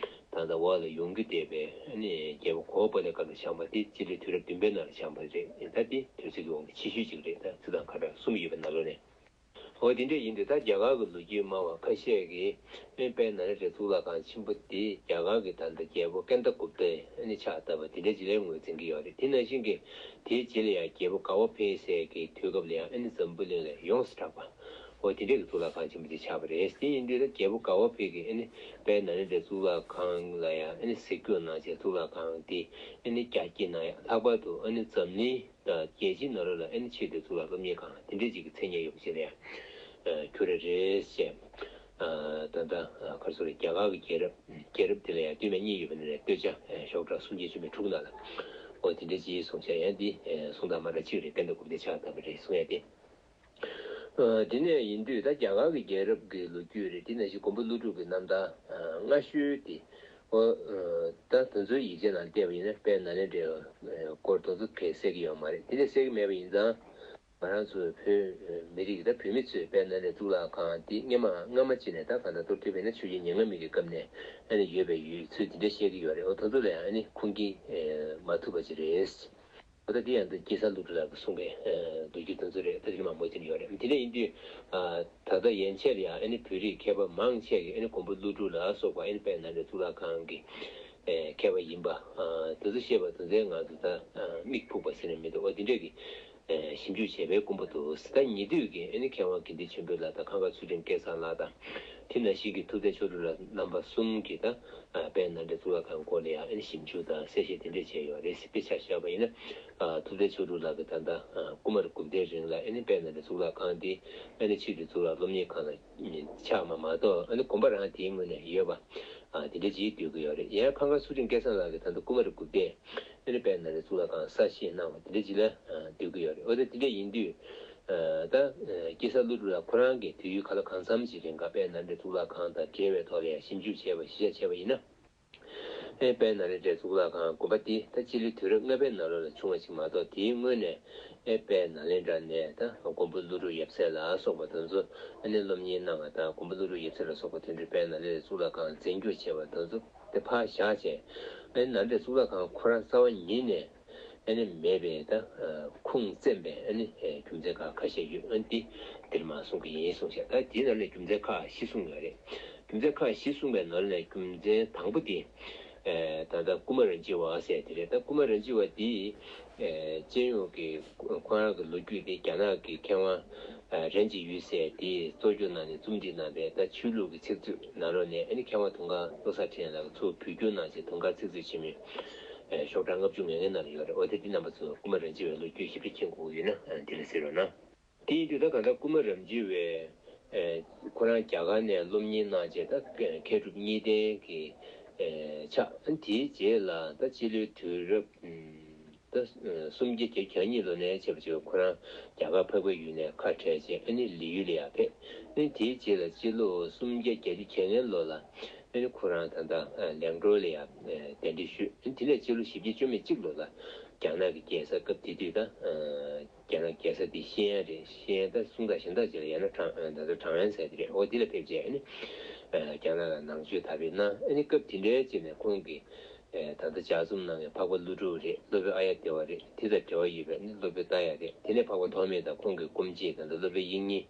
ད་ལྟ་འོག་ལ་ཡོང་རྒྱུ་བསྡད་པའི་ཨ་ནི་རྒྱལ་པོ་གོ་པ་ལའི་སྐབས་ལ་བཞེངས་པ་དེ་སྤྱི་ལོའི་དུས་རབས་བདུན་པའི་ནང་ལ་བཞེངས་པ་རེད། ད་དེ་དུས་ཚིགས་ཀྱི་དབང་གིས་ཆེ་ཤོས་གཅིག་རེད། ད་ཚིག་དང་ཁ་གྲངས་གསུམ་ཡོད་པའི་ནང་ལོགས་ནས། འོ་དེ་འདྲ་ཡིན་དུས་ད་རྒྱ་གར་གྱི་ལོ་རྒྱུས་སྨྲ་བ་ཁ་ཤས་ཀྱིས་ཨེ་དཔལ་ནཱ་ལེནྡྲའི་གཙུག་ལག་ཁང་ཆེན་པོ་དེ་རྒྱ་གར་གྱི་ད་ལྟ་རྒྱལ་པོ་ཀན་ད་གུབ་ཏའི་ཨ་ནི་ཕྱག་བཏབ་པ་དེ་འདྲ་ཅིག་ལ་ངོས་འཛིན་གྱི་ཡོད་རེད། དེ་ནང་བཞིན་གྱི་དེའི་རྗེས་ལ་ཡང་རྒྱལ་པོ་ག་བ་ཕེ་ཟེར་གྱི་དུས་སྐབས་ལ་ཡང་ཨ་ནི་འཛམ་བུ་གླིང་ལ་ཡོངས་སུ་གྲགས་པ་འོ་དེ་འདྲ་གི་གཙུག་ལག་ཁང་ཆེན་པོ་དེ་ཆགས་པ་རེད། དེ་ཡིན་དུས་ད་རྒྱལ་པོ་ག་བ་ཕེ་གིས་ཨ་ནི་དཔལ་ནཱ་ལེནྡྲའི་གཙུག་ལག་ཁང་ལ་ཡང་ཨ་ནི་གཟིགས་སྐྱོང་གནང་བྱས་གཙུག་ལག་ཁང་དེ་ཨ་ནི་རྒྱ་སྐྱེད་གནང་ཡང་ལྷག་པར་དུ་ཨ་ནི་འཛམ་གླིང་དང་རྒྱལ་སྤྱིའི་ནང་ལོགས་ལ་ཨ་ནི་ཆེས་མཐོའི་གཙུག་ལག་སློབ་གཉེར་ཁང་དེ་འདྲའི་ཅིག་གི་མཚན་སྙན་ཡོད་པ་ཞིག་ལ་ཡང་གྱུར་རེད་ཟེར། ད་ལྟ་ག་རེ་ཟེར་རེད། རྒྱ་གར་གྱི་རྒྱལ་རབས་རྒྱལ་རབས་དེ་ལ་ཡང་སྟོད་སྨད་གཉིས་ཡོད་པ་ནས་སྟོད་ཆ་ཤོག་གྲངས་སུམ་བརྒྱ་བཅུ་མེད་དྲུག་ནང་ལ་འོ་དེ་འདྲའི་ཅིག་གསུངས་བཞག་ཡང་འདི་གསུང་སྟངས་མ་འདྲ་གཅིག་རེད། ཀན་ད་གུབ་ཏའི་ཕྱག་བཏབ་པ་རེད་གསུང་ཡ་དེ། ཨ་དེ་ནས་ཡིན་དུས་ད་རྒྱ་གར་གྱི་རྒྱལ་རབས་ཀྱི་ལོ་རྒྱུས་རེད། དེ་ནང་བཞིན་མགོན་པོ་ཀླུ་སྒྲུབ་ཀྱི་རྣམ་ཐར་ཨ་སྔ་ཤོས་དེ་ཨོ་ཨ་ད་དེ་ཚོའི་ཡིག་ཆ་ནང་བལྟས་པ་ཡིན་ན་དཔལ་ནཱ་ལེནྡྲའི་སྐོར་དེ་ཚོ་གས་གསལ་གྱི་ཡོད་མ་རེད། དེ་འདྲ་གསལ་གྱི་མེད་པ་ཡིན་ཙང་ང་རང་ཚོའི་བོད་མི་རིགས་ད་བོད་མི་ཚོས་དཔལ་ནཱ་ལེནྡྲའི་གཙུག་ལག་ཁང་དེ་སྔ་མ་སྔ་མ་ཅིག་ནས་ད་གང་ལྟར་མདོར་བསྡུས་པ་ཡིན་ན་ཆོས་རྒྱལ་ཉེར་ལྔ་མའི་གི་སྐབས་ནས་ཨ་ནི་ཡོད་པའི་ཡུལ་ཚུལ་དེ་འདྲ་བཤད་ཀྱི་ཡོད་རེད། ཨོ་དེ་ཚོ་ལ་ཡང་ཨ་ནི་ཁུངས་སྐྱེལ་མ་ཐུབ་པ་ཅིག་རེད། ད་ལྟ་འདི་ཡང་ད་སྐྱེས་གསར་ཀླུ་སྒྲུབ་ལགས་ཀྱིས་གསུངས་པའི་ལོ་རྒྱུས་དེ་ཚོ་རེད། ད་དེ་མང་པོ་དེ་ཡོད་རེད། དེ་འདྲ་ཡིན་དུས་ད་ལྟ་ཡན་ཆད་ལ་ཡང་ཨ་ནི་བོད་རིགས་མཁས་པ་མང་ཆེ་གིས་ཨ་ནི་མགོན་པོ་ཀླུ་སྒྲུབ་ལ་སོགས་པ་ཨ་ནི་དཔལ་ནཱ་ལེནྡྲ་གཙུག་ལག་ཁང་གི་མཁས་པ་ཡིན་པ་དེ་ཚོ་བཤད་པ་དེ་ཚོའི་ང་ཚོ་ད་མིག་ཕུག་པ་ཟེར་ནས་མི་འདུག་འོ་དེ་འདྲ་གི་ཞིབ་འཇུག་བྱས་པའི་ཀུན་པོ་འདུག་ད་ཉེ་དུས་ཀྱི་ཨ་ནི་མཁས་དབང་དགེ་འདུན་ཆོས་འཕེལ་ལགས་དང་ཁམས་དཀར་ཚུལ་ཁྲིམས་སྐལ་བཟང་ལགས་དང་དེ་ནང་བཞིན་གྱི་ཐུབ་བསྟན་ཆོས་སྒྲོན་ལགས་རྣམ་པ་གསུམ་གྱིས་ད་དཔལ་ནཱ་ལེནྡྲ་གཙུག་ལག་ཁང་སྐོར་ལ་ཡང་ཨ་ནི་ཞིབ་འཇུག་དང་གསལ་བཤད་དེ་འདྲས་བྱས་ཡོད་རེད། དཔེ་ཆ་བཞག་པ་ཡིན་ན་ཐུབ་བསྟན་ཆོས་སྒྲོན་ལགས་ཀྱིས་ད་ལྟ་སྐུ་མར་དགུ་བདེའི་རིང་ལ་ཨ་ནི་དཔལ་ནཱ་ལེནྡྲ་གཙུག་ལག་ཁང་འདི་ཨ་ནི་ཆེས་མཐོའི་གཙུག་ལག་སློབ་གཉེར་ཁང་ལ་ཆགས་མ་མ་གཏོགས་ཨ་ནི་དགོན་པ་རང་དེའི་ངོས་ནས་ཡོད་པ་དེ་འདྲས་ཅིག་འདོད་ཀྱི་ཡོད་རེད། ཡང་ཁམས་དཀར་ཚུལ་ཁྲིམས་སྐལ་བཟང་ལགས་ཀྱིས་ད་ལྟ་སྐུ་མར་དགུ་བདེ་ཨ་ནི་དཔལ་ནཱ་ལེནྡྲའི་གཙུག་ལག་ཁང་གསར་བཞེངས་གནང་བ་དེ་འདྲ་ཅིག་ལ་འདོད་ཀྱི་ཡོད་རེད། འོ་ད་དེ་འདྲ་ཡིན་དུས་ད་སྐྱེས་གསར་ཀླུ་སྒྲུབ་ལགས་ཁོ་རང་གིས་དུས་ཡུན་ག་ལ་གང་འཚམ་ཞིག་རིང་ག་དཔལ་ནཱ་ལེནྡྲའི་གཙུག་ལག་ཁང་དང་འབྲེལ་བའི་ཐོག་ལ་ཡང་ཞིབ་འཇུག་བྱས་པ་གཞི་བཞག་བྱས་པ་ཡིན་ན། ཨེ་དཔལ་ནཱ་ལེནྡྲའི་གཙུག་ལག་ཁང་དགོན་པ་འདི་ད་སྤྱི་ལོའི་དུས་རབས་ལྔ་པའི་ནང་ལོགས་ལ་བྱུང་བ་ཞིག་མ་གཏོགས་དེའི་སྔོན་ནས་ཨེ་དཔལ་ནཱ་ལེནྡྲ་ནས་ད་མགོན་པོ་ཀླུ་སྒྲུབ་ཡབ་སྲས་ལ་སོགས་པ་དེ་ཚོ་ཨ་ནི་སློབ་གཉེར་གནང་བ་དང་མགོན་པོ་ཀླུ་སྒྲུབ་ཡབ་སྲས་ལ་སོགས་པ་དེ་འདྲའི་དཔལ་ནཱ་ལེནྡྲའི་གཙུག་ལག་ཁང་འཛིན་སྐྱོང་བྱས་པ་དེ་ཚོ་དེ་ཕར་བཞག་བྱས་ཨེ་ནཱ་ལེནྡྲའི་གཙུག་ལག་ཁང་ཁོ་རང་རྩ་བ་ཉིད་ནས་ཨ་ནི་མེད་པའི་ད་ཁུངས་བཙན་པའི་ཨ་ནི་རྒྱུ་མཚན་ཁག་ཁ་ཤས་ཡོད། ཨ་ནི་འདི་འདིར་མར་གསུང་གི་ཡིན་གསུངས་ཤག་ད་འདི་ནང་ནས་རྒྱུ་མཚན་ཁག་བཞི་གསུངས་ཡོད་རེད། རྒྱུ་མཚན་ཁག་བཞི་གསུངས་པའི་ནང་ནས་རྒྱུ་མཚན་དང་པོ་དེ། ད་ལྟ་ཀུ་མ་རན་ཇི་བ་ཟེར་དེ་རེད། ད་ཀུ་མ་རན་ཇི་བ་དེ་སྤྱི་ཡོངས་ཀྱི་ཁོ་རང་གི་ལོ་རྒྱུས་དེ་རྒྱ་ནག་གི་མཁས་དབང་རན་ཇི་ཡུས་ཟེར་དེ་གཙོ་སྐྱོང་གནང་ནས་རྩོམ་སྒྲིག་གནང་བའི་ད་ཆོས་ལུགས་ཀྱི་ཚིག་མཛོད་ནང་ལོགས་ནས་ཨ་ནི་མཁས་དབང་དུང་དཀར་བློ་བཟང་ཁྲི་ལགས་ཀྱིས་ཚུར་བོད་བསྒྱུར་གནང་བྱས་དུང་དཀར་ཚིག་མཛོད་ཆེན་མོའི་ཤོག་གྲངས་ལྔ་བཅུ་ང་ལྔའི་ནང་ལ་ཡོད་རེད། འོ་དེ་དེ་རྣམ་པ་ཚོ་ཀུ་མ་རན་ཇི་བའི་ལོ་རྒྱུས་ཞིབ་ཕྲ་མཁྱེན་དགོས་ཡོད་ན་དེ་ལ་གཟིགས་རོགས་གནང་། དེ་ཡིན་དུས་ད་གང་ལྟར་ཀུ་མ་རན་ཇི་བས་ཁོ་རང་རྒྱ་གར་ནས་སློབ་གཉེར་གནང་བྱས་ད་མཁས་གྲུབ་གཉིས་ལྡན་གྱི་ཆགས། དེའི་རྗེས་ལ་ད་སྤྱི་ལོའི་དུས་རབས་ད་སུམ་བརྒྱ་གྱ་གཉིས་ལོ་ནས་བྱས་པ་ཅིག་ཁོ་རང་རྒྱ་གར་འཕགས་པའི་ཡུལ་ནས་ཁ་བྲལ་བྱས་ཨ་ནི་ལི་ཡུལ་ལ་ཡར་ཕེབས། ཨ་ནི་དེའི་རྗེས་ལ་སྤྱི་ལོ་སུམ་བརྒྱ་གྱ་བརྒྱད་ལོ་ལ་ཨ་ནི་ཁོ་རང་ད་ལྟ་ལན་ཀྲོའུ་ལ་ཡར་གདན་འདྲེན་ཞུས། ཨ་ནི་དེ་ནས་སྤྱི་ལོ་བཞི་བརྒྱ་བཅུ་མེད་གཅིག་ལོ་ལ་རྒྱ་ནག་གི་རྒྱལ་ས་སྐབས་དེ་དུས་ད། རྒྱ་ནག་རྒྱལ་ས་དེ་ཤེས་ཡོན་རེད། ཤེས་ཡོན་ད་གསུང་དང་གཞན་དག་ཅིག་ལ་ཡང་ན་ཀྲང་ད་ལྟ་ཀྲང་ཡོན་ཟེར་དེ་རེད། འོ་དེ་ལ་ཕེབས་རྗེས་ཨ་ནི་རྒྱ་ནག་ལ་ནང་ཆོས་དར་སྤེལ་གནང་། ཨ་ནི་སྐབས་དེ་འདྲའི་ཅིག་ནས་ཁོང་གིས་ད་ལྟ་ལྗགས་རྩོམ་གནང་བའི་འཕགས་པ་ཀླུ་སྒྲུབ་རེད། སློབ་དཔོན་ཨཱརྱ་དེ་བ་རེད། དེ་དང་འབྲེལ་བ་ཡོད་པའི་ཨ་ནི་སློབ་དཔོན་ཏཱ་ཡ་རེད། དེ་ནས་འཕགས་པ་ཐོགས་མེད་དང་ཁོང་གི་སྐུ་མཆེད་ད་ལྟ་སློབ་དཔོན་དབྱིག་གཉེན།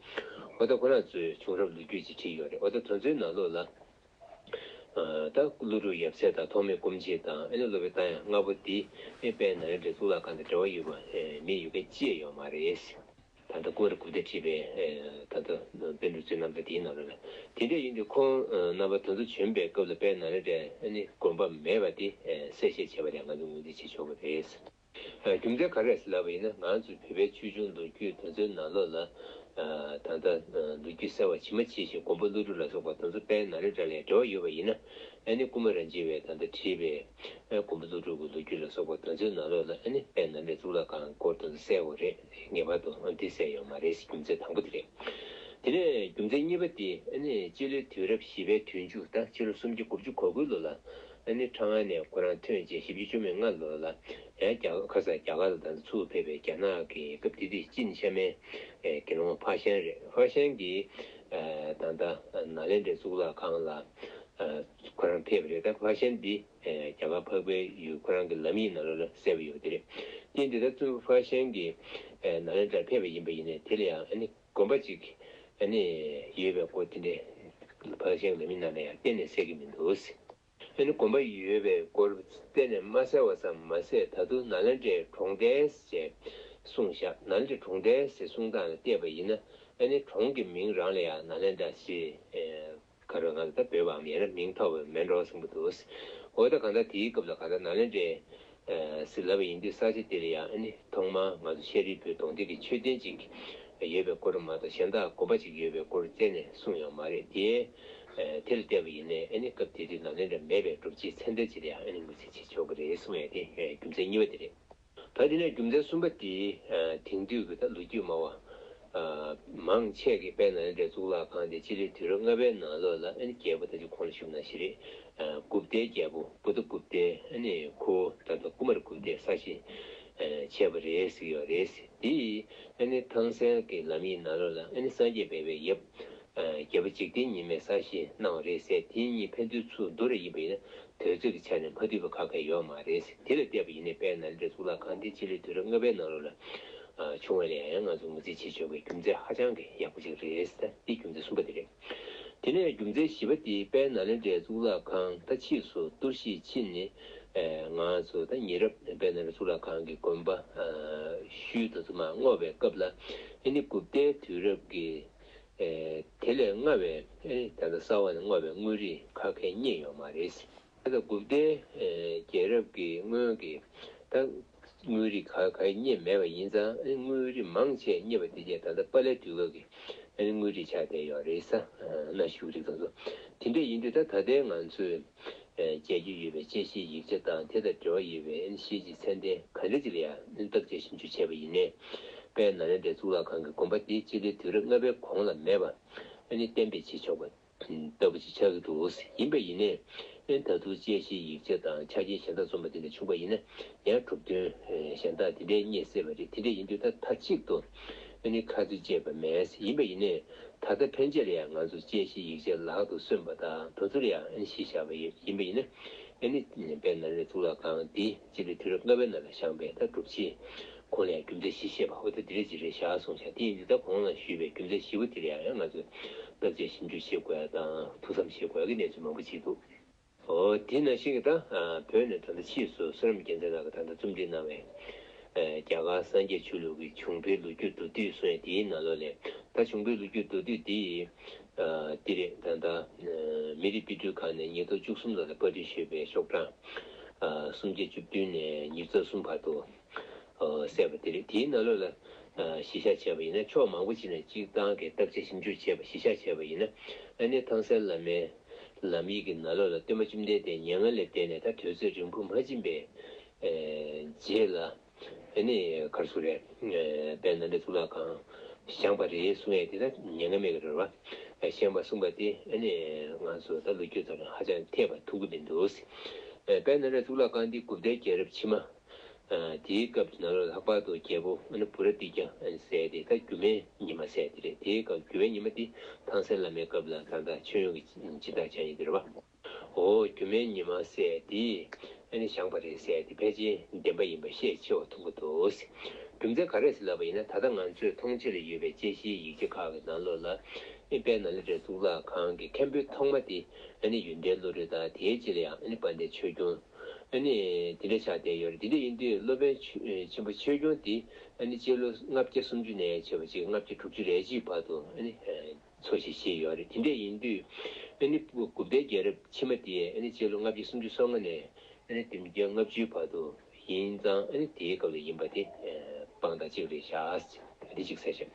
འོ་ད་ཁོ་རང་ཚོའི་བྱུང་རབས་ལོ་རྒྱུས་ཅིག་བྲིས་ཡོད་རེད། འོ་ད་དེ་ཚོའི་ནང་ལོགས་ལ། ད་ཀླུ་སྒྲུབ་ཡབ་སྲས་དང་ཐོགས་མེད་སྐུ་མཆེད་དང་ཨ་ནི་སློབ་དཔོན་ཏཱ་ཡ་ལྔ་པོ་འདི་ཨེ་དཔལ་ནཱ་ལེནྡྲའི་གཙུག་ལག་ཁང་དང་འབྲེལ་བ་ཡོད་པ་མི་ཡོད་མཁན་ཅི་ཡང་ཡོད་མ་རེད། ད་ལྟ་ཀུ་མ་རན་ཇི་བས་བྲིས་པའི་ད་ལྟ་པཎ་གྲུབ་བཙུན་རྣམ་ཐར་འདིའི་ནང་ལ་དེ་འདྲ་ཡིན་དུས་ཁོང་རྣམ་པ་དེ་ཚོ་བྱོན་པའི་སྐབས་ལ་དཔལ་ནཱ་ལེནྡྲའི་ཨ་ནི་དགོན་པ་མེད་པ་དེ་གསལ་བཤད་བྱས་པ་ལས་ང་ཚོས་ངོས་འཛིན་བྱེད་ཆོག་པ་རེད། རྒྱུ་མཚན་ག་རེ་རེད་ཟེར་ལབ་པ་ཡིན་ན་ང་ཚོའི་བོད་པའི་ཆོས་འབྱུང་ལོ་རྒྱུས་དེ་ཚོའི་ནང་ལོགས་ལ་ད་ལྟ་ལོ་རྒྱུས་གསལ་བ་ཇི་མ་ཇི་བཞིན་མགོན་པོ་ཀླུ་སྒྲུབ་ལ་སོགས་པ་དེ་ཚོ་དཔལ་ནཱ་ལེནྡྲ་ལ་འབྲེལ་བ་ཡོད་པ་ཡིན་ན་ཨ་ནི་ཀུ་མ་རན་ཇི་བས་ད་ལྟ་བྲིས་པའི་མགོན་པོ་ཀླུ་སྒྲུབ་ཀྱི་ལོ་རྒྱུས་ལ་སོགས་པ་དེ་ཚོའི་ནང་ལོགས་ལ་ཨ་ནི་དཔལ་ནཱ་ལེནྡྲའི་གཙུག་ལག་ཁང་སྐོར་དེ་ཚོ་གསལ་བོ་རེད། ངེས་པར་དུ་ཨ་འདི་གསལ་ཡོད་མ་རེད། རྒྱུ་མཚན་དང་པོ་དེ་རེད། དེ་ནས་རྒྱུ་མཚན་གཉིས་པ་དེ་ཨ་ནི་སྤྱི་ལོའི་དུས་རབས་བཞི་པའི་དུས་མཇུག་ད་ཕྱི་ལོ་སུམ་བརྒྱ་དགུ་བཅུ་གོ་དགུའི་ལོ་ལ། ཨ་ནི་ཁྲང་ཨན་ནས་ཁོ་རང་ཐོན་རྗེས་བཞི་བཅུ་བཅུ་མེད་ལྔ་ལོ་ལ་ཡང་རྒྱ་གར་ཁ་ས་རྒྱ་གར་ལ་ད་ཚུར་ཕེབས་པའི་རྒྱ་ནག་གི་སྐབས་དེ་དུས་ཅིན་ཤ་མའི་ཨེ་དགེ་སློང་ཕ་ཤན་རེད། ཕ་ཤན་གྱིས་ཨེ་ད་ལྟ་ནཱ་ལེནྡྲའི་གཙུག་ལག་ཁང་ལ་ཨེ་ཁོ་རང་ཕེབས་པ་རེད། ད་ཕ་ཤན་འདི་ཨེ་རྒྱ་གར་འཕགས་པའི་ཡུལ་ཁོ་རང་གི་ལམ་ཡིག་ནང་ལོགས་ལ་གསལ་པོ་ཡོད་དེ་རེད། དེ་འདི་ད་ཙུམ་ཕ་ཤན་གྱིས་ཨེ་ནཱ་ལེནྡྲར་ཕེབས་པ་ཡིན་པ་ཡིན་ནའི་དེ་ལ་ཡང་ཨ་ནི་དགོན་པ་གཅིག་ཨ་ནི་ཡོད་པའི་སྐོར་དེ་འདྲའི་ཕ་ཤན་ལམ་ཡིག་ནང་ལ་ཡང་གཏན་ནས་གསལ་གྱི་མི་འདུག། ཨ་ནི་དགོན་པ་ཡོད་པའི་སྐོར་གཏན་ནས་མ་གསལ་བ་ཙམ་མ་ཟད། ད་དུང་ནཱ་ལེནྡྲའི་གྲོང་རྡལ་ཞེས་གསུངས་བཞག། ནཱ་ལེནྡྲའི་གྲོང་རྡལ་ཞེས་གསུངས་སྟངས་ལ་བལྟས་པ་ཡིན་ན། ཨ་ནི་གྲོང་གི་མིང་རང་ལ་ཡང་ནཱ་ལེནྡྲ་ཞེས་ཨེ་ག་རེ་ང་ཚོ་ད་བོད་པའམ་ཡང་ན་མིང་ཐོགས་པའི་མེད་འགྲོ་བསམ་གྱི་འདུག། འོ་ད་གང་ལྟར་དེའི་སྐབས་ལ་གང་ལྟར་ནཱ་ལེནྡྲའི་ཨེ་ཟེར་ལབ་པ་ཡིན་དུས་ས་ཆ་དེ་ལ་ཡང་ཨ་ནི་ཐོག་མར་ང་ཚོ་ཤཱ་རིའི་བུ་གདོང་མདོག་གི་མཆོད་རྟེན་ཅིག་ཡོད་པའི་སྐོར་མ་གཏོགས་གཞན་དག་དགོན་པ་ཅིག་ཡོད་པའི་སྐོར་རྩད་ནས་གསུངས་ཡོད་མ་རེད། དེ་དེ་ལ་བལྟས་པ་ཡིན་ནའི་ཨ་ནི་སྐབས་དེ་དུས་ནཱ་ལེནྡྲ་མེད་པའི་སྒྲུབ་བྱེད་ཚད་ལྡན་ཅིག་ལ་ཡང་ཨ་ནི་ངོས་འཛིན་བྱེད་ཆོག་གི་རེད་གསུངས་ཡ་དེ་རྒྱུ་མཚན་གཉིས་པ་དེ་རེད། ད་དེ་ནས་རྒྱུ་མཚན་གསུམ་པ་དེ་དེང་དུས་ཀྱི་ད་ལོ་རྒྱུས་སྨྲ་བ་མང་ཆེ་གིས་དཔལ་ནཱ་ལེནྡྲའི་གཙུག་ལག་ཁང་དེ་སྤྱི་ལོའི་དུས་རབས་ལྔ་པའི་ནང་ལོགས་ལ་ཨ་ནི་རྒྱལ་པོ་ད་ཅི་གོང་ལ་ཞུས་པ་ནང་བཞིན་རེད། གུབ་ཏའི་རྒྱལ་པོ་བུདྡྷ་གུབ་ཏའི་ཨ་ནི་ཁོ་ད་ལྟ་ཀུ་མར་གུབ་ཏའི་ས་ཆ་བྱས་པ་རེད་ཟེར་གྱི་ཡོད་རེད། དེ་ཡིས་ཨ་ནི་ཐང་སན་གྱི་ལམ་ཡིག་ནང་ལོགས་ལ་ཨ་ནི་སངས་རྒྱས་སྦས་པའི་ཡབ་རྒྱལ་པོ་འཇིག་རྟེན་ཉི་མས་གསར་བཞེངས་གནང་བ་རེད་ཟེར། དེ་གཉིས་ཕན་ཚུན་ཚུར་བསྡུར་བ་ཡིན་པ་ཡིན་ན་དུས་ཚོད་ཀྱི་ཆ་ནས་མ་མཐུན་པ་ག་གེ་ཡོད་མ་རེད། དེ་ལ་བལྟས་པ་ཡིན་ན་དཔལ་ནཱ་ལེནྡྲའི་གཙུག་ལག་ཁང་འདི་སྤྱི་ལོའི་དུས་རབས་ལྔ་པའི་ནང་ལོགས་ལ་བྱུང་བ་ལ་ཡང་ང་ཚོ་ངོས་འཛིན་བྱེད་ཆོག་པའི་རྒྱུ་མཚན་ཧ་ཅང་གི་ཡག་པོ་ཅིག་རེད། ད་འདི་རྒྱུ་མཚན་གསུམ་པ་དེ་རེད། དེ་ནས་རྒྱུ་མཚན་བཞི་པ་དེ་དཔལ་ནཱ་ལེནྡྲའི་གཙུག་ལག་ཁང་ད་ཕྱིས་སུ་གཏོར་བཤིག་ཕྱིན་ནས་ང་ཚོ་ད་ཉེ་རབས་དཔལ་ནཱ་ལེནྡྲའི་གཙུག་ལག་ཁང་གི་དགོན་པ་ཤུལ་དུ་ཚང་མ་བསྔོགས་པའི་སྐབས་ལ་ཨ་ནི་གུབ་ཏའི་དུས་རབས་ཀྱི་དེ་ལས་སྔ་བའི་ཨ་ནི་ད་ལྟ་གསར་བ་ནས་བསྔོགས་པའི་དངོས་རིགས་ག་གེ་རྙེད་ཡོད་མ་རེད། ད་ལྟ་གུབ་ཏའི་རྒྱལ་རབས་ཀྱི་སྔོན་གྱི་ད་དངོས་རིགས་ག་ག་རྙེད་མེད་པ་ཡིན་ཙང་ཨ་ནི་དངོས་རིགས་མང་ཆེ་རྙེད་པ་དེ་རྗེས་ད་ལྟ་པཱ་ལའི་དུས་སྐབས་ཀྱི་ཨ་ནི་དངོས་རིགས་ཆགས་བསྡད་ཡོད་རེད། ས་གནའ་ཤུལ་རིགས་དང་ཚོ་དེ་འདྲ་ཡིན་དུས་ད་ད་ལྟའི་ང་ཚོས་མཇལ་རྒྱུ་ཡོད་པའི་དཔྱད་གཞིའི་ཡིག་ཆ་དང་དེ་དང་འབྲེལ་བ་ཡོད་པའི་ཨ་ནི་ཤེས་བྱའི་ཚད་ལྡན་ག་འདྲ་ཅིག་ལ་ཡང་བརྟག་དཔྱད་ཞིབ་འཇུག་བྱས་པ་ཡིན་ནའི་དཔལ་ནཱ་ལེནྡྲའི་གཙུག་ལག་ཁང་གི་དགོན་པ་དེ་སྤྱི་ལོའི་དུས་རབས་ལྔ་པའི་གོང་ལ་མེད་པ་ཨ་ནི་གཏན་འབེབས་བྱེད་ཆོག་པ་ལྟ་བུ་ཅིག་ཆགས་ཀྱི་འདུག། ཡིན་པ་ཡིན་ནའི་ཨ་ནི་ད་དུང་དཔྱད་གཞིའི་ཡིག་ཆ་དང་ཆ་རྐྱེན་གཞན་དག་བཟུང་བ་དེ་འདྲ་བྱུང་པ་ཡིན་ན་ཡང་གྲུབ་དོན་གཞན་དག་དེ་འདྲའི་རྙེད་སྲིད་པ་རེད། དེ་འདྲ་ཡིན་དུས་ད་མཐའ་གཅིག་ཏུ་ཨ་ནི་ཁ་ཚུར་བཅད་པ་མེད། ཡིན་པ་ཡིན་ནའི་ད་ལྟ་ཕན་ཆད་ལ་ཡང་ང་ཚོ་དཔྱད་གཞིའི་ཡིག་ཆ་ལག་ཏུ་སོན་པ་དང་དེ་ཚོ་ལ་ཡང་ཨ་ནི་གཞི་བཞག་པ་ཡིན་པ་ཡིན་ན་ཨ་ནི་དཔལ་ནཱ་ལེནྡྲའི་གཙུག་ལག་ཁང་འདི་སྤྱི་ལོའི་དུས་རབས་ལྔ་པའི་ནང་ལ་བཞེངས་པའི་ད་སྒྲུབ་བྱེད་ཁོང་ལ་ཡང་རྒྱུ་མཚན་བཞི་བཤད་པ་འོ་ད་འདི་འདྲ་ཅིག་རེད་བཞག་གསུངས་བཞག། དེ་ཡིན་དུས་ད་གོང་ལ་ཞུས་པའི་རྒྱུ་མཚན་བཞི་པོ་དེ་ལ་ཡང་ང་ཚོས་བརྟག་དཔྱད་ཞིབ་འཇུག་བྱེད་དགོས་ཡ་དང་ཐུགས་བསམ་བཞེས་དགོས་ཡ་གི་གནས་ཚུལ་མང་པོ་ཅིག་འདུག། འོ་དེ་ནང་བཞིན་གྱི་ད་བོད་ནས་ད་ལྟ་ཕྱིས་སུ་བསོད་ནམས་རྒྱལ་མཚན་ལགས་ཀྱིས་ད་ལྟ་རྩོམ་སྒྲིག་གནང་བའི་རྒྱ་གར་སངས་རྒྱས་ཆོས་ལུགས་ཀྱི་བྱུང་འཕེལ་ལོ་རྒྱུས་མདོར་བསྡུས་གསུངས་ཡ་དེའི་ནང་ལོགས་ལས་ད་བྱུང་འཕེལ་ལོ་རྒྱུས་མདོར་བསྡུས་འདི་འདི་རེད། ད་ལྟ་མི་རིགས་དཔེ་སྐྲུན་ཁང་ནས་ཉིས་སྟོང་བཅུ་གསུམ་ལོ་ལ་པར་སྐྲུན་ཞུས་པའི་ཤོག་གྲངས་སུམ་བརྒྱ་བཅུ་བདུན་ནས་ཉེར་བདུན་བར་དུ་གསལ་བ་དེ་རེད། དེའི་ནང་ལོགས་ལ་གཞི་བཞག་བྱས་པ་ཡིན་ན་ཕྱོགས་མང་པོ་ཅིག་ནས་སྤྱིར་བཏང་གི་བརྟག་དཔྱད་ཞིབ་འཇུག་བྱས་པ་གཞི་བཞག་བྱས་པ་ཡིན་ན་ཨ་ནི་ཐང་སན་བླ་མའི་ལམ་ཡིག་གི་ནང་ལོགས་ལ་སྟོན་པ་བཅོམ་ལྡན་འདས་མྱ་ངན་ལས་འདས་ནས་ད་དུས་ཚོད་རིང་པོ་མ་ཕྱིན་པའི་རྗེས་ལ་ཨ་ནི་ག་རེ་ཟེར་དགོས་རེད། དཔལ་ནཱ་ལེནྡྲའི་གཙུག་ལག་ཁང་བཞེངས་པ་རེད་གསུང་ཡས་དེ་ད་མྱ་ངན་མེད་ཀྱི་རེད་བ། བཞེངས་པ་གསུངས་པ་དེ་ཨ་ནི་ང་ཚོ་ད་ལོ་རྒྱུས་ཐོག་ལ་ཧ་ཅང་འཐད་པ་ཐུག་གི་མི་འདུག། དཔལ་ནཱ་ལེནྡྲའི་གཙུག་ལག་ཁང་འདི་གུབ་ཏའི་རྒྱལ་རབས་ཕྱི་མ། དེའི་སྐབས་ནང་ལོགས་ལྷག་པར་དུ་རྒྱལ་པོ་ཨ་ནི་བུ་ར་ཏི་ཀྱ་ཟེར་ཏེ་ད་སྒྱུ་མའི་ཉི་མ་ཟེར་དེ་རེད། དེའི་སྐབས་སྒྱུ་མའི་ཉི་མ་དེ་ཐང་སན་བླ་མའི་སྐབས་ལ་ད་ལྟ་མཆོད་ཡོན་གྱི་སྦྱིན་བདག་བྱས་ཡོད་དེ་རེད་བ། འོ་སྒྱུ་མའི་ཉི་མ་ཟེར་དེ་ཨ་ནི་བཞེངས་པ་རེད་ཟེར་དེ་ཕལ་ཆེར་བདེན་པ་ཡིན་པ་ཤས་ཆེ་བ་མཐོང་གི་འདུག། རྒྱུ་མཚན་ག་རེ་ཟེར་ལབ་པ་ཡིན་ན་ད་ལྟ་ང་ཚོས་མཐོང་ཆོས་ལ་ཡོད་པའི་དཔྱད་གཞིའི་ཡིག་ཆ་ཁག་གི་ནང་ལོགས་ལ་ཨ་ནི་དཔལ་ནཱ་ལེནྡྲའི་གཙུག་ལག་ཁང་གི་མཁན་པོའི་ཐོག་མ་དེ་ཨ་ནི་ཡོན་ཏན་བློ་གྲོས་དང་དེའི་རྗེས་ལ་ཡང་ཨ་ནི་དཔལ་ལྡན་ཆོས་སྐྱོང་། ཨ་ནི་དེ་འདྲ་ཆགས་བསྡད་ཡོད་རེད། དེ་འདྲ་ཡིན་དུས་སློབ་དཔོན་ཆོས་ཆེན་པོ་ཆོས་སྐྱོང་དེ་ཨ་ནི་སྤྱི་ལོ་ལྔ་བརྒྱ་སུམ་ཅུ་ནས་བྱས་པ་ཅིག་ལྔ་བརྒྱ་དྲུག་ཅུ་རེ་གཅིག་བར་དུ་ཨ་ནི་འཚོ་ཞིང་གཞེས་ཡོད་རེད། དེ་འདྲ་ཡིན་དུས་ཨ་ནི་གུབ་ཏའི་རྒྱལ་རབས་ཕྱི་མ་དེ་ཨ་ནི་སྤྱི་ལོ་ལྔ་བརྒྱ་སུམ་ཅུ་སོ་ལྔ་ནས་ཨ་ནི་བདུན་བརྒྱ་ལྔ་བཅུའི་བར་དུ་ཡིན་ཙང་ཨ་ནི་དེའི་སྐབས་ལ་ཡིན་པ་དེ་དཔང་རྟགས་གཅིག་རེད་ཤག། འདི་གཅིག་གསལ་བཤད།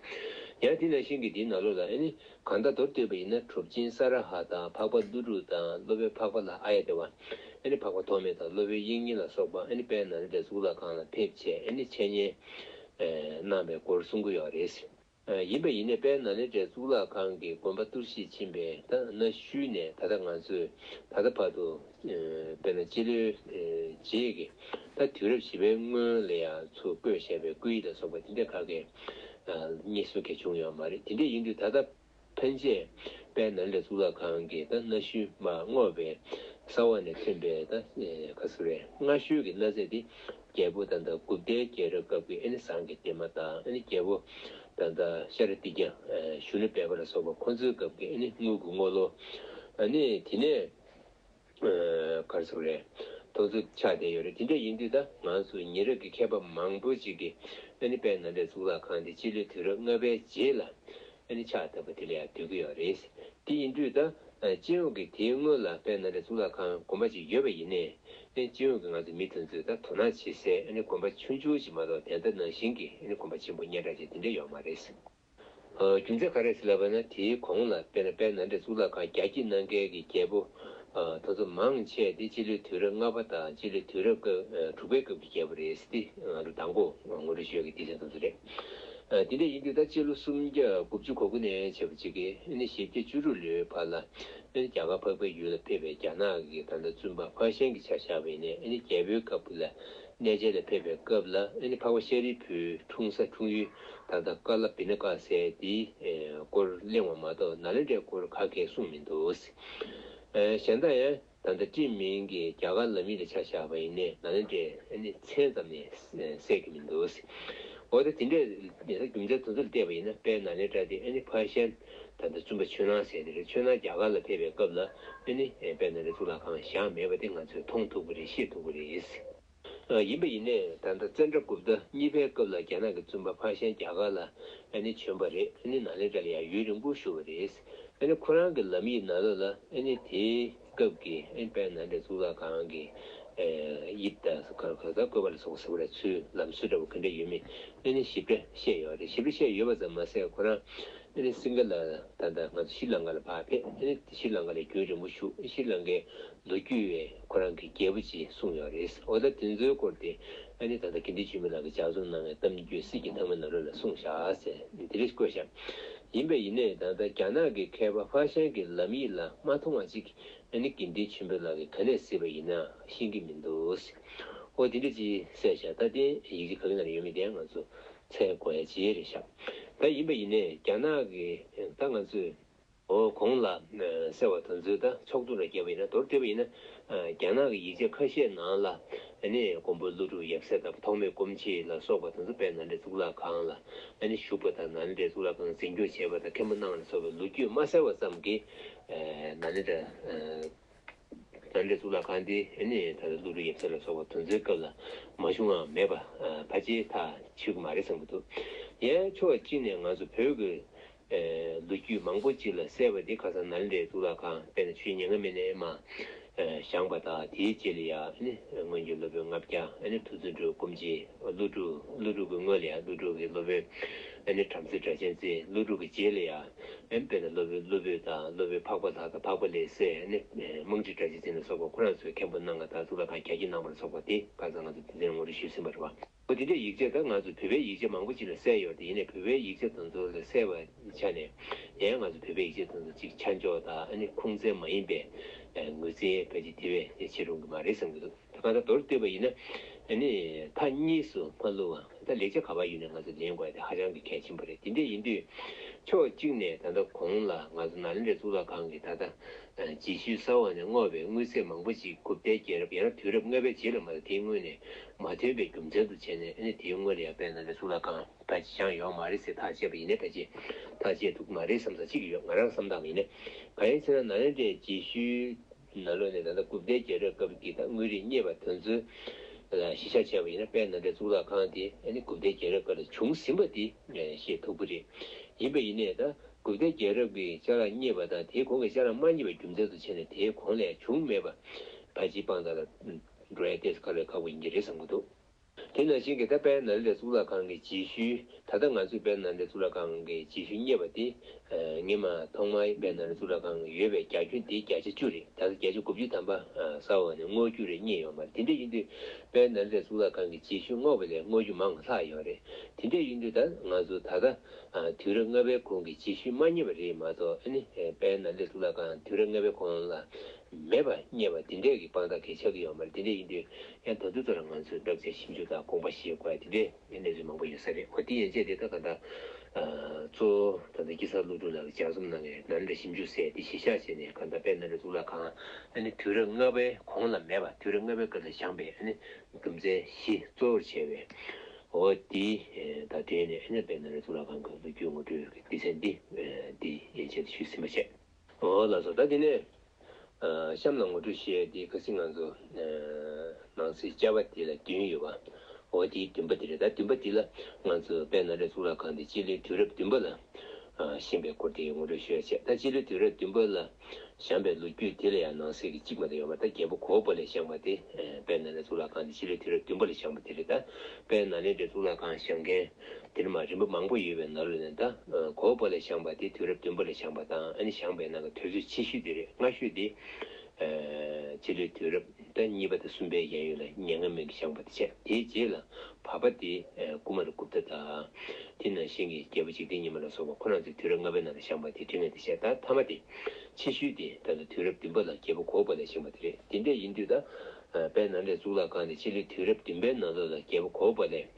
ཡང་དེ་ནང་བཞིན་གྱི་དེའི་ནང་ལོགས་ལ་ཨ་ནི་གང་ལྟར་མདོར་བསྡུས་པ་ཡིན་ན་གྲུབ་ཆེན་ས་ར་ཧ་དང་འཕགས་པ་ཀླུ་སྒྲུབ་དང་སློབ་དཔོན་འཕགས་པ་ལྷ་ཨཱརྱ་དེ་བ། ཨ་ནི་འཕགས་པ་ཐོགས་མེད་དང་སློབ་དཔོན་དབྱིག་གཉེན་ལ་སོགས་པ་ཨ་ནི་དཔལ་ནཱ་ལེནྡྲའི་གཙུག་ལག་ཁང་ལ་ཕེབས་བྱས་ཨ་ནི་འཆད་ཉན་གནང་བའི་སྐོར་གསུང་གི་ཡོད་རེད། ཡིན་པ་ཡིན་ནའི་དཔལ་ནཱ་ལེནྡྲའི་གཙུག་ལག་ཁང་གི་དགོན་པ་གཏོར་བཤིག་ཕྱིན་པའི་ད་གནའ་ཤུལ་ནས་ད་ལྟ་ང་ཚོས་ད་ལྟ་བར་དུ་དཔེར་ན་སྤྱི་ལོའི་རྗེས་ཀྱི་ད་དུས་རབས་བཞི་པའི་སྔོན་ལ་ཡང་ཚུར་བརྐོས་བཞག་པའི་སྐུ་ཡིག་ལ་སོགས་པ་དེ་འདྲ་ག་གེ་རྙེད་སོ་གེ་བྱུང་ཡོད་མ་རེད། དེ་འདྲ་ཡིན་དུས་ད་ལྟ་ཕན་ཆད་དཔལ་ནཱ་ལེནྡྲ་གཙུག་ལག་ཁང་གི་ད་གནའ་ཤུལ་མར་བསྔོགས་པའི་ས་འོག་ནས་ཐོན་པའི་ད་ག་ཟེར་རེད། སྔ་ཤོས་ཀྱི་གནའ་རྫས་དེ་རྒྱལ་པོ་ད་ལྟ་གུཔྟའི་རྒྱལ་རབས་སྐབས་ཀྱི་ཨ་ནི་ཟངས་ཀྱི་ལྡེབས་མ་དང་། ཨ་ནི་རྒྱལ་པོ་ད་ལྟ་ཤཱ་ར་ཏི་ཀྱ་ཤུ་ནུ་པད་པ་ལ་སོགས་པ་ཁོ་ཚོའི་སྐབས་ཀྱི་ཨ་ནི་དངུལ་གྱི་དངུལ་ལོ། ཨ་ནི་དེ་ནས་ག་རེ་ཟེར་རེད། དེ་ཚོ་ཆགས་བསྡད་ཡོད་རེད། དེ་འདྲ་ཡིན་དུས་ད་ང་ཚོ་ཉེ་རབས་ཀྱི་མཁས་པ་མང་པོ་ཅིག་གིས་ཨ་ནི་དཔལ་ནཱ་ལེནྡྲའི་གཙུག་ལག་ཁང་དེ་སྤྱི་ལོའི་དུས་རབས་ལྔ་པའི་རྗེས་ལ་ཨ་ནི་ཕྱག་བཏབ་པ་དེ་ལ་ཡང་འདོད་ཀྱི་ཡོད་རེད། དེ་ཡིན་དུས་ད་སྤྱི་ཡོངས་ཀྱི་དེའི་སྔོན་ལ་དཔལ་ནཱ་ལེནྡྲའི་གཙུག་ལག་ཁང་དགོན་པ་ཅིག་ཡོད་པ་ཡིན་ནའི་ཨ་ནི་སྤྱི་ཡོངས་ཀྱི་ང་ཚོ་མི་དེ་ཚོས་ད་དོ་སྣང་བྱེད་སའི་ཨ་ནི་དགོན་པ་ཆུང་ཆུང་ཞིག་མ་གཏོགས་དེ་ལྟ་ནང་བཞིན་གྱི་ཨ་ནི་དགོན་པ་ཆེན་པོ་སྙན་གྲགས་ཅན་དེ་འདྲ་ཡོད་མ་རེད། རྒྱུ་མཚན་ག་རེ་ཟེར་ལབ་པ་ན། དེའི་གོང་ལ་དཔེར་ན་དཔལ་ནཱ་ལེནྡྲའི་གཙུག་ལག་ཁང་རྒྱ་སྐྱེད་གནང་མཁན་གྱི་རྒྱལ་པོ་དེ་ཚོ་མང་ཆེ་དེ་སྤྱི་ལོའི་དུས་རབས་ལྔ་པ་དང་སྤྱི་ལོའི་དུས་རབས་སྐབས་དྲུག་པའི་སྐབས་ཀྱི་རྒྱལ་པོ་རེད་ཟེར་ཏེ་ང་ཚོ་མདང་དགོང་ངོ་སྤྲོད་ཞུ་ཡག་གི་དུས་ཚོད་དེ་ཚོ་རེད། དེ་འདྲ་ཡིན་དུས་ད་སྤྱི་ལོ་སུམ་བརྒྱ་དགུ་བཅུ་གོ་དགུ་ནས་བྱས་པ་ཅིག་གི་ཨ་ནི་བཞི་བརྒྱ་བཅུ་དྲུག་ལོའི་བར་ལ་ཨ་ནི་རྒྱ་གར་འཕགས་པའི་ཡུལ་ལ་ཕེབས་པའི་རྒྱ་ནག་གི་ད་ལྟ་བཙུན་པ་ཕར་ཤན་གྱི་ཆ་བཞག་པ་ཡིན་ནའི་ཨ་ནི་རྒྱལ་པོའི་སྐབས་ལ། གནས་མཇལ་ལ་ཕེབས་པའི་སྐབས་ལ་ཨ་ནི་འཕགས་པ་ཤཱ་རིའི་བུའི་འཁྲུངས་ས་འཁྲུངས་ཡུལ་ད་ལྟ་ཀ་ལ་བི་ན་ཀ་ཟེར་དེའི་སྐོར་གླེང་བ་མ་གཏོགས་ནཱ་ལེནྡྲའི་སྐོར་ག་གེ་གསུངས་མི་འདུག། གཞན་དག་ཡང་ད་ལྟ་སྤྲིན་མིང་གི་རྒྱ་གར་ལམ་ཡིག་ལ་ཆ་བཞག་པ་ཡིན་ནའི་ནཱ་ལེནྡྲའི་ཨ་ནི་མཚན་ཙམ་ནས་གསལ་གྱི་མི་འདུག། འོ་ད་དེ་འདྲའི་རྒྱུ་མཚན་དེ་ཚོ་ལ་བལྟས་པ་ཡིན་ན་དཔལ་ནཱ་ལེནྡྲ་དེ་ཨ་ནི་ཕར་ཤན་ད་ལྟ་བཙུན་པ་ཆོས་སྣང་ཟེར་དེ་རེད། ཆོས་སྣང་རྒྱ་གར་ལ་ཕེབས་པའི་སྐབས་ལ་ཨ་ནི་དཔལ་ནཱ་ལེནྡྲའི་གཙུག་ལག་ཁང་བཞེངས་མེད་པ་དེ་ང་ཚོས་མཐོང་ཐུབ་ཀྱི་རེད། ཤེས་ཐུབ་ཀྱི་རེད། ཡིན་པ་ཡིན་ནའི་ད་ལྟ་ཙནྡྲ་གུཔྟ་གཉིས་པའི་སྐབས་ལ་རྒྱ་ནག་གི་བཙུན་པ་ཕར་ཤན་རྒྱ་གར་ལ་ཨ་ནི་བྱོན་པ་རེད། ཨ་ནི་ནཱ་ལེནྡྲ་ལ་ཡང་ཡུན་རིང་པོ་བཞུགས་པ་རེད། ཨ་ནི་ཁོ་རང་གི་ལམ་ཡིག་ནང་ལོགས་ལ་ཨ་ནི་དེའི་སྐབས་ཀྱི་ཨ་ནི་དཔལ་ནཱ་ལེནྡྲའི་གཙུག་ལག་ཁང་གི་དབྱིབས་དང་ག་ག་ད་བཀོད་པ་ལ་སོགས་པ་ཟེར་བ་རེད། ཚུལ་ལམ་སྲོལ་འདྲ་བོ་ག་འདྲ་ཡོད་མེད་ཨ་ནི་ཞིབ་ཕྲ་བཤད་ཡོད་རེད། ཞིབ་ཕྲ་བཤད་ཡོད་པ་ཙམ་མ་ཟད་ཁོ་རང་ཨ་ནི་སིང་ག་ལ་ད་ལྟ་ང་ཚོ་ཤྲི་ལང་ཀ་ལ་ཕར་ཕེབས། ཨ་ནི་ཤྲི་ལང་ཀ་ལ་རྒྱུན་རིང་པོ་བཞུགས། ཤྲི་ལང་ཀའི་ལོ་རྒྱུས་པས་ཁོ་རང་གི་རྒྱལ་པོ་ཅིག་གསུངས་ཡོད་རེད། འོ་ད་དེ་ཚོའི་སྐོར་དེ་ཨ་ནི་ད་ལྟ་དགེ་འདུན་ཆོས་འཕེལ་ལགས་ཀྱིས་ལྗགས་རྩོམ་གནང་བའི་གཏམ་རྒྱུད་སྲིད་ཀྱི་ཐང་མའི་ནང་ལོགས་ལ་གསུངས་བཞག་ཟེར་དེ་འདྲ་བཀོད་བཞག། ཡིན་པ་ཡིན་ནའི་ད་ལྟ་རྒྱ་ནག་གི་མཁས་པ་ཕར་ཤན་གྱི་ལམ་ཡིག་ལ་མ་མཐོང་བ་ཅིག་ཨ་ནི་དགེ་འདུན་ཆོས་འཕེལ་ལགས་ཀྱིས་ག་ནས་གཟིགས་པ་ཡིན་ན་ཤེས་ཀྱི་མི་འདུག་ཟེར། འོ་དེ་འདྲ་ཅིག་གསལ་བཞག། ད་དེ་ཡིག་ཆ་ག་གི་ནང་ལ་ཡོད་མེད་དེ་ང་ཚོ་འཚོལ་དགོས་ཡ་ཅིག་རེད་ཤག། ད་ཡིན་པ་ཡིན་ནའི་རྒྱ་ནག་གི་ད་ང་ཚོས། འོ་གོང་ལ་གསལ་བ་དེ་ཚོའི་ད་ཕྱོགས་བསྡོམས་རེ་བརྒྱབ་པ་ཡིན་ན། མདོར་བསྡུས་པ་ཡིན་ན་རྒྱ་ནག་གི་ཡིག་ཆ་ཁ་ཤས་ནང་ལ་ཨ་ནི་མགོན་པོ་ཀླུ་སྒྲུབ་ཡབ་སྲས་དང་ཐོགས་མེད་སྒོམ་ཆེན་ལ་སོགས་པ་དེ་ཚོ་དཔལ་ནཱ་ལེནྡྲའི་གཙུག་ལག་ཁང་ལ་ཨ་ནི་བཞུགས་པ་དང་། ནཱ་ལེནྡྲའི་གཙུག་ལག་ཁང་འཛིན་སྐྱོང་བྱས་པ་དང་། མཁན་པོ་གནང་བ་ལ་སོགས་པའི་ལོ་རྒྱུས་མ་གསལ་བ་ཙམ་གྱིས་ནཱ་ལེནྡྲ་ནཱ་ལེནྡྲའི་གཙུག་ལག་ཁང་འདི་ཨ་ནི་ད་ལྟ་ཀླུ་སྒྲུབ་ཡབ་སྲས་ལ་སོགས་པ་དེ་ཚོའི་སྐབས་ལ་མ་བྱུང་བའམ་མེད་པ་ཕལ་ཆེར་ཐག་ཆོད་ཀྱི་མ་རེད་བསམ་གྱི་འདུག། ཡང་ཕྱོགས་གཅིག་ནས་ང་ཚོ་བོད་ཀྱི་ལོ་རྒྱུས་མང་པོ་ཅིག་ལ་གསལ་བ་འདི་ཁ་སང་ནཱ་ལེནྡྲའི་གཙུག་ལག་ཁང་། དཔེར་ན་ཆུ་ཉེ་ང་མེད་ནས་མ་བཞེངས་པ་དང་། དེའི་རྗེས་ལ་ཡང་ཨ་ནི་སྔོན་གྱི་སློབ་དཔོན་ལྔ་བརྒྱ། ཨ་ནི་ཐུབ་བསྟན་སྒྲུབ། སྒོམ་ཆེན། ཀླུ་སྒྲུབ། ཀླུ་སྒྲུབ་ཀྱི་སྔོན་ལ་ཡང་ཀླུ་སྒྲུབ་ཀྱི་སློབ་དཔོན་ཨ་ནི་བྲམ་ཟེ་སྒྲ་གཅན་འཛིན། ཀླུ་སྒྲུབ་ཀྱི་རྗེས་ལ་ཡང་ཨ་ནི་དཔེར་ན་སློབ་དཔོན་ཀླུ་སྦིས་དང་། སློབ་དཔོན་འཕགས་པ་ལྷ་དང་། འཕགས་པ་ལེགས་སེ། ཨ་ནི་རྨང་ཁྲིད་སྒྲ་གཅན་འཛིན་ལ་སོགས་པ་ཁོ་རང་ཚོས་མཁན་པོ་གནང་བ་དང་། གཙུག་ལག་ཁང་རྒྱ་སྐྱེད་གནང་བ་ལ་སོགས་པ་དེ་ཁ་སང་ང་ཚོ་དེ་ཚོ་ངོ་སྤྲོད་ཞུས་ཟིན་པ་རེད་བ། འོ་དེ་འདྲའི་ཡིག་ཆ་ད་ང་ཚོ་བོད་པའི་ཡིག་ཆ་མང་པོ་ཅིག་ལ་གསལ་ཡོད་རེད། ཡིན་ནའི་བོད་པའི་ཡིག་ཆ་དེ་ཚོ་ལ་གསལ་བའི་ཆ་ནས་ཡང་ང་ཚོ་བོད་པའི་ཡིག་ཆ་དེ་ཚོ་ཅིག་ཆ་འཇོག་དང་། ཨ་ནི་ཁུངས་བཙན་མ་ཡིན་པའི་ངོས་འཛིན་ཕལ་ཆེར་དེ་བས་ཆེ་རུང་གི་མ་རེད་བསམ་གྱི་འདུག། ད་གང་ལྟར་མདོར་བསྡུས་པ་ཡིན་ན་ཨ་ནི་མཐའ་གཉིས་སུ་མ་བསླུ་བ། ད་ལེགས་ཆ་ག་པར་ཡོད་ནའི་ང་ཚོ་ལེན་དགོས་ཡ་དེ་ཧ་ཅང་གི་གལ་ཆེན་པོ་རེད། དེ་འདྲ་ཡིན་དུས་ཕྱོགས་གཅིག་ནས་ད་ལྟ་གོང་ལ་ང་ཚོ་ནཱ་ལེནྡྲའི་གཙུག་ལག་ཁང་གི་ད་ལྟ་རྗེས་ཤུལ་ས་འོག་ནས་བསྔོགས་པའི་དངོས་རྫས་མང་པོ་ཞིག་གུཔྟའི་རྒྱལ་རབས། ཡང་ན་དུས་རབས་ལྔ་པའི་རྗེས་ལ་མ་གཏོགས་དེའི་སྔོན་ནས་མ་ཐོན་པའི་རྒྱུ་མཚན་དུ་བྱས་ནས། ཨ་ནི་དེའི་སྔོན་ལ་ཡང་དཔལ་ནཱ་ལེནྡྲའི་གཙུག་ལག་ཁང་ཕལ་ཆེར་བཞེངས་ཡོད་མ་རེད་ཟེར་ཐག་བཅད་པ་ཡིན་ནའི་ཕལ་ཆེར་ཐག་བཅད་ཐུབ་ཀྱི་མ་རེད་བསམ་ས་གཅིག་ཡོད། ང་རང་བསམ་སྟངས་ཡིན་ནའི། གང་ཡིན་ཟེར་ན་ནཱ་ལེནྡྲའི་རྗེས་ཤུལ་ནང་ལོགས་ནས་ད་ལྟ་གུཔྟའི་རྒྱལ་རབས་སྐབས་ཀྱི་ད་དངོས་རིགས་རྙེད་པ་དེ་ཚོ་ལ་གཞི་བཞག་བྱས་པ་ཡིན་ན། དཔལ་ནཱ་ལེནྡྲའི་གཙུག་ལག་ཁང་དེ་ཨ་ནི་གུཔྟའི་རྒྱལ་རབས་སྐབས་ལ་བྱུང་ཟིན་པ་དེ་ཤེས་ཐུབ་ཀྱི་རེད། ཡིན་པ་ཡིན་ནའི་ད་གུཔྟའི་རྒྱལ་རབས་ཀྱི་ཅ་ལག་རྙེད་པ་དང་དེའི་གོང་གི་ཅ་ལག་མ་རྙེད་པའི་རྒྱུ་མཚན་དུ་བྱས་ནས་དེའི་གོང་ལ་བྱུང་མེད་པ་ཕལ་ཆེར་དཔང་རྟགས་ལ་འགྲོ་ཡ་ཏོག་ཙམ་དཀའ་ལས་ཁག་པོ་ཡིན་གྱི་རེད་བསམ་གྱི་འདུག། དེ་ནང་བཞིན་གྱི་ད་དཔལ་ནཱ་ལེནྡྲ་གཙུག་ལག་ཁང་གི་རྗེས་ཤུལ། ད་ལྟ་ང་ཚོས་དཔལ་ནཱ་ལེནྡྲ་གཙུག་ལག་ཁང་གི་རྗེས་ཤུལ་རྙེད་པ་དེ། ཨ་སྔོན་མ་ཐོག་མར་དཔལ་ནཱ་ལེནྡྲ་གཙུག་ལག་ཁང་ཡོད་པའི་རྒྱ་ཁྱོན་དེ་བརྒྱ་ཆ་བཅུ་རེད། ད་ལྟ་བརྒྱ་ཆ་དགུ་བཅུ་ཐམ་པ་ཨ་ས་འོག་ནས་སྔོག་རྒྱུ་རེ་རྙེད་ཡོད་མ་རེད། དེ་འདྲ་ཡིན་དུས་དཔལ་ནཱ་ལེནྡྲ་གཙུག་ལག་ཁང་གི་རྗེས་ཤུལ་སྔོག་པ་ལས་སྔོག་རྒྱུ་མང་བ་ལྷག་ཡོད་རེད། དེ་འདྲ་ཡིན་དུས་ད་ང་ཚོ་ད་ལྟ་ཨ་དུས་རབས་ལྔ་པའི་གོང་གི་རྗེས་ཤུལ་མ་རྙེད་པ་རེད་མ་གཏོགས། ཨ་ནི་དཔལ་ནཱ་ལེནྡྲ་གཙུག་ལག་ཁང་དུས་རབས་ལྔ་པའི་གོང་ལ་མེད་པ་རྙེད་པ་དེ་འདྲས་ཀྱི་དཔང་རྟགས་གལ་ཆགས་ཀྱི་ཡོད་མ་རེད། དེ་འདྲས་ཡིན་དུས་ཡང་ད་དུང་ད་རང་ང་ཚོས་བསླབ་བྱ་ཞིབ་འཇུག་དང་དགོངས་པ་བཞེས་དགོས་དེ་འདྲས་གནས་ཚུལ་མང་པོ་ཡོད་ས་རེད། འོ་དེ་ཡན་ཆད་དེ་ད་ག་འདྲ་གཙོ་བོ་ད་ལྟ་སྐྱིད་གསར་བློ་གྲོས་ལགས་ཀྱིས་ལྗགས་རྩོམ་གནང་བའི་ནཱ་ལེནྡྲ་ཞིབ་འཇུག་ཟེར་དེ་གཞི་བཞག་བྱས་ནས། ག་འདྲ་དཔལ་ནཱ་ལེནྡྲ་གཙུག་ལག་ཁང་ཨ་ནི་དུས་རབས་ལྔ་པའི་གོང་ལ་མེད་པ། དུས་རབས་ལྔ་པའི་སྐབས་ལ་བཞེངས་པའི་ཨ་ནི་རྒྱུ་མཚན་བཞི་གཙོ་བོར་བྱས་པའི། འོ་དེ་ད་དོན་ནས་ཨ་ནི་དཔལ་ནཱ་ལེནྡྲ་གཙུག་ལག་ཁང་གི་ལོ་རྒྱུས་ངོ་སྤྲོད་ཀྱི་སྡེ་ཚན་འདི་འདི་ཡན་ཆད་དུ་ཞུས་ཟིན་པ་བྱས། འོ་ལགས་སོ། ད་དེ་ནས་ཨ་གཤམ་ལ་ངོ་སྤྲོད་ཞུ་ཡས་དེ་ཁ་སང་ང་ཚོ་ཨ་ནང་གསེས་བཅར་བ་དེ་ལ་བདུན་ཡོད་པ། འོ་དེའི་བདུན་པ་དེ་རེད། ད་བདུན་པ་དེ་ལ་ང་ཚོ་དཔལ་ནཱ་ལེནྡྲ་གཙུག་ལག་ཁང་དེ་སྤྱི་ལོའི་དུས་རབས་བདུན་པ་ལ་ཨ་བཞེངས་པའི་སྐོར་དེ་ངོ་སྤྲོད་ཞུ་ཡས་བྱས། ད་སྤྱི་ལོའི་དུས་རབས་བདུན་པ་ལ་བཞེངས་པའི་ལོ་རྒྱུས་དེ་ལ་ཡང་ནང་གསེས་ཀྱི་གཅིག་མ་གཏོགས་ཡོད་མ་རེད། ད་རྒྱལ་པོ་གོ་བོ་པ་ལས་བཞེངས་པ་དེ་ཨ་དཔལ་ནཱ་ལེནྡྲ་གཙུག་ལག་ཁང་དེ་སྤྱི་ལོའི་དུས་རབས་བདུན་པ་ལ་བཞེངས་པ་དེ་རེད། ད་དཔལ་ནཱ་ལེནྡྲའི་གཙུག་ལག་ཁང་བཞེངས་མཁན་དེ་ནི་མ་རིམ་པ་མང་པོ་ཡོད་པའི་ནང་ལོགས་ནས་ད་ཨ་གོ་བོ་པ་ལས་བཞེངས་པ་དེ་དུས་རབས་བདུན་པ་ལ་བཞེངས་པ་དང་། ཨ་ནི་བཞེངས་པའི་ནང་གི་དུས་ཚོད་ཆེ་ཤོས་དེ་རེད། སྔ་ཤོས་དེ་ཨ་སྤྱི་ལོའི་དུས་རབས་ད་གཉིས་པ་དང་གསུམ་པའི་གཡས་གཡོན་ལ་མྱ་ངམ་མེ་གིས་བཞེངས་པ་དེ་བྱས། དེའི་རྗེས་ལ་བར་པ་དེ་ཨ་ཀུ་མ་ར་གུཔྟ་དང་། དེ་ནང་བཞིན་གྱི་རྒྱལ་པོ་འཇིག་རྟེན་ཉི་མ་ལ་སོགས་པ་ཁོ་རང་ཚོས་དུས་རབས་ལྔ་པའི་ནང་ལ་བཞེངས་པ་དེ་དྲན་ནས་དེ་བྱས། ད་མཐའ་མ་དེ་ཆེ་ཤོས་དེ་ད་ལྟ་དུས་རབས་བདུན་པ་ལ་རྒྱལ་པོ་གོ་བོ་པ་ལས་བཞེངས་པ་དེ་རེད། དེ་འདྲ་ཡིན་དུས་ད་ཨ་དཔལ་ནཱ་ལེནྡྲའི་གཙུག་ལག་ཁང་དེ་སྤྱི་ལོའི་དུས་རབས་བདུན་པའི་ནང་ལོགས་ལ་རྒྱལ་པོ་གོ་བོ་པ་ལས་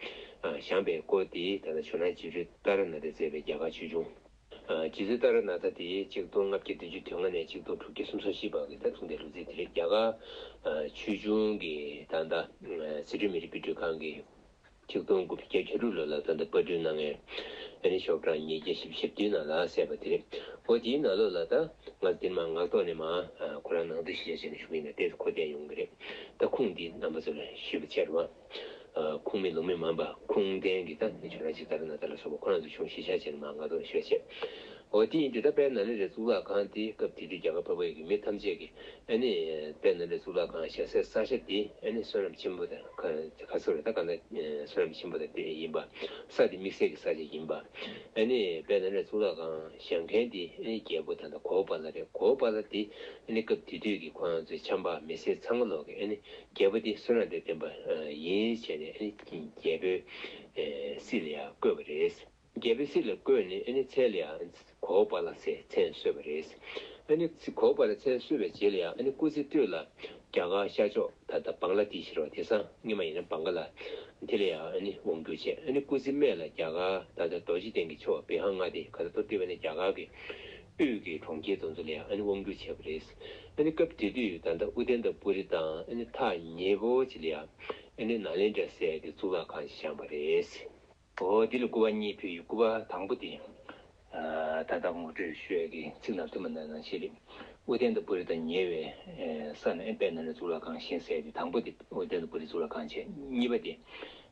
ཨ་བཞེངས་པའི་སྐོར་དེ་ད་ལྟ་ཇོ་ནང་ཆོས་སྒྲོན་ཏཱ་ར་ནཱ་ཐས་མཛད་པའི་རྒྱ་གར་ཆོས་འབྱུང་། ཨ་རྗེ་བཙུན་ཏཱ་ར་ནཱ་ཐ་དེ་ཆིག་སྟོང་ལྔ་བརྒྱ་བདུན་ཅུ་དོན་ལྔ་ནས་ཆིག་སྟོང་དྲུག་བརྒྱ་སུམ་ཅུ་སོ་བཞི་བར་གྱི་ད་གསུངས་པའི་ལོ་ཚིགས་དེ་རེད། རྒྱ་གར་ཨ་ཆོས་འབྱུང་གི་ད་ལྟ་ཨ་སི་ཁྲོན་མི་རིགས་དཔེ་སྐྲུན་ཁང་གིས་ཆིག་སྟོང་དགུ་བརྒྱ་བརྒྱད་ཅུ་གྱ་དྲུག་ལོ་ལ་ད་ལྟ་པར་སྐྲུན་གནང་མཁན་ཨ་ནི་ཤོག་གྲངས་ཉིས་བརྒྱ་བཞི་བཅུ་ཞེ་བདུན་ནང་ལ་གསལ་བ་དེ་རེད། འོ་དེའི་ནང་ལོགས་ལ་ད་ང་དེ་ནས་མར་ངག་ཐོག་ནས་མར་ཨ་ཁོ་རང་ནང་དོན་གཞི་བཞག་བྱས་ནས་ཞུ་གི་ཡིན་ན་དེ་གོ་བདེ་ཡོང་གི་རེད། ད་ཁུངས་འདི་རྣམ་པ་ཚོ་ལ་ཞུས་པ་བྱས་རེད་བ། ཨ་ཁུངས་མེད་ལུང་མེད་མ་འབག། ཁུངས་ལྡན་གྱི་ད་ནི་ཇོ་ནང་ཆོས་ཏཱ་ར་ནཱ་ཐ་ལ་སོགས་པ་ཁོ་རང་ཚོ་བྱུང་གཞི་བཞག་བྱས་ནས་མར་ངག་ཐོག་ཞུ་བ་བྱས། འོ་དེ་ཡིན་དུས་ད་དཔལ་ནཱ་ལེནྡྲའི་གཙུག་ལག་ཁང་དེ་སྐབས་དེ་དུས་རྒྱ་གར་འཕགས་པའི་གི་མི་ཐམས་ཅད་ཀྱིས་ཨ་ནི་དཔལ་ནཱ་ལེནྡྲའི་གཙུག་ལག་ཁང་བཞག་སའི་ས་ཆ་དེ་ཨ་ནི་བསོད་ནམས་ཆེན་པོ་དང་ག་ག་ཚོད་རེད། ད་ག་ན་བསོད་ནམས་ཆེན་པོ་དང་དེ་ཡིན་པ། ས་དེ་དམིགས་བསལ་གྱི་ས་ཆ་ཡིན་པ། ཨ་ནི་དཔལ་ནཱ་ལེནྡྲའི་གཙུག་ལག་ཁང་བཞེངས་མཁན་དེ་ཨ་ནི་རྒྱལ་པོ་ད་ལྟ་གོ་བོ་པཱ་ལ་རེད། གོ་བོ་པཱ་ལ་དེ་ཨ་ནི་སྐབས་དེ་དུས་ཀྱི་ཁོ་རང་ཚོའི་ཆབ་འབངས་མི་སེར་ཚང་མ་ལོག་གིས་ཨ་ནི་རྒྱལ་པོ་འདི་བསོད་ནམས་དང་ལྡན་པ་ཡིན་བྱས་ནས་ཨ་ནི་རྒྱལ་པོའི་སྲིད་ལ་ཡང་བསྐོས་པ་རེད། རྒྱལ་པོའི་སྲིད་ལ་བསྐོས་ནས་ཨ་ནི་མཚན་ལ་ཡང་གོ་བོ་པཱ་ལ་ཟེར་མཚན་གསོལ་བ་རེད། ཨ་ནི་གོ་བོ་པཱ་ལ་མཚན་གསོལ་བའི་རྗེས་ལ་ཡང་ཨ་ནི་སྐུ་ཚེ་སྟོད་ལ་རྒྱ་གར་ཤར་ཕྱོགས་ད་ལྟ་བང་ལ་དེ་ཞེས་པ་དེང་སང་སྔོན་མ་ཡིན་ན་བང་ག་ལ། དེ་ལ་ཡང་ཨ་ནི་དབང་བསྒྱུར་བྱས། ཨ་ནི་སྐུ་ཚེ་སྨད་ལ་རྒྱ་གར་ད་ལྟ་རྡོ་རྗེ་གདན་གྱི་ཕྱོགས་བི་ཧར་མངའ་སྡེ་ག་ད་ལྟ་བསྟོད་པ་ནི་རྒྱ་གར་གྱི་དབུས་ཀྱི་གྲོང་ཁྱེར་དེ་ཚོ་ལ་ཡང་ཨ་ནི་དབང་བསྒྱུར་བྱས་པ་རེད། ཨ་ནི་སྐབས་དེ་དུས་ད་ལྟ་ཨུ་ཏན་ཏ་པུ་རི་དང་ཨ་ནི་ཐག་ཉེ་པོ་ཅིག་ལ་ཡང་ཨ་ནི་ནཱ་ལེནྡྲ་ཟེར་ཏེ་གཙུག་ལག་ཁང་ཞིག་བཞེངས་པ་རེད། འོ་འདི་ལ་སྐུ་པར་གཉིས་ཕུལ་ཡོད། སྐུ་པར་དང་པོ་དེ་ཨ་ད་ལྟ་ངོ་སྤྲོད་ཞུ་ཡས་ཀྱི་ཚིག་ནང་བསྟན་པ་ནང་ནང་བཞིན་རེད། ཨུ་ཏན་ཏ་པུ་རི་དང་ཉེ་བའི་ཨེ་ས་ནས་དཔལ་ནཱ་ལེནྡྲ་གཙུག་ལག་ཁང་བཞེངས་ཟེར་ཏེ་དང་པོ་དེ་ཨུ་ཏན་ཏ་པུ་རི་གཙུག་ལག་ཁང་བྱས། གཉིས་པ་དེ་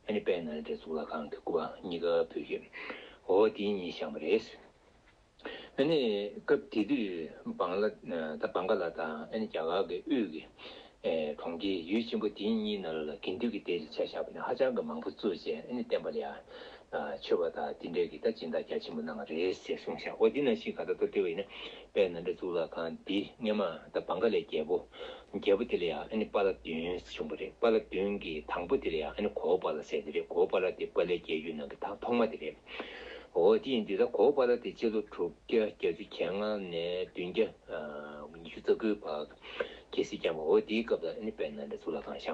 ཨ་ནི་དཔལ་ནཱ་ལེནྡྲ་གཙུག་ལག་ཁང་གི་སྐུ་པར་གཉིས་ཀ་ཕུལ་ཡོད། འོ་དེ་གཉིས་བཞེངས་པ་རེད། ཨ་ནི་སྐབས་དེ་དུས་བང་ལ་ད་བང་ག་ལ་དང་ཨ་ནི་རྒྱ་གར་གྱི་དབུས་ཀྱི་ཨེ་གྲོང་ཁྱེར་ཡུལ་ཆེན་པོ་དེ་གཉིས་ནང་ལ་དགེ་འདུན་གྱི་གདན་ཆ་བཞག་པ་ནི་ཧ་ཅང་གི་མང་པོ་བཙུགས་བྱས། ཨ་ནི་བསྟན་པ་ལ་ཡང་མཆོད་པ་དང་དེ་འདྲའི་གི་ད་སྦྱིན་བདག་རྒྱ་ཆེན་པོ་གནང་བ་རེད་ཟེར་གསུངས་ཤག་འོ་འདི་ནང་བཞིན་ག་ད་ལྟ་བལྟས་པ་ཡིན་ན་དཔལ་ནཱ་ལེནྡྲ་གཙུག་ལག་ཁང་འདི་སྔོན་མ་ད་བང་ག་ལའི་རྒྱལ་པོ། རྒྱལ་པོ་དེ་ལ་ཡང་ཨ་ནི་པཱ་ལགས་བདུན་བྱུང་བ་རེད། པཱ་ལགས་བདུན་གྱི་དང་པོ་དེ་ལ་ཡང་ཨ་ནི་གོ་བོ་པཱ་ལགས་ཟེར་དེ་རེད། གོ་བོ་པཱ་ལགས་དེ་པཱ་ལའི་རྒྱལ་ཡུལ་ནང་གི་ད་ཐོག་མ་དེ་རེད། འོ་དེ་ཡིན་དུས་ད་གོ་བོ་པཱ་ལགས་དེ་སྤྱི་ལོ་དྲུག་བརྒྱ་བརྒྱད་ཅུ་གྱ་ལྔ་ནས་བདུན་བརྒྱ་ཉི་ཤུ་རྩ་དགུའི་བར་རྒྱལ་སྲིད་བསྐྱངས་པ། འོ་དེའི་སྐབས་ལ་ཨ་ནི་དཔལ་ནཱ་ལེནྡྲ་གཙུག་ལག་ཁང་བཞེངས།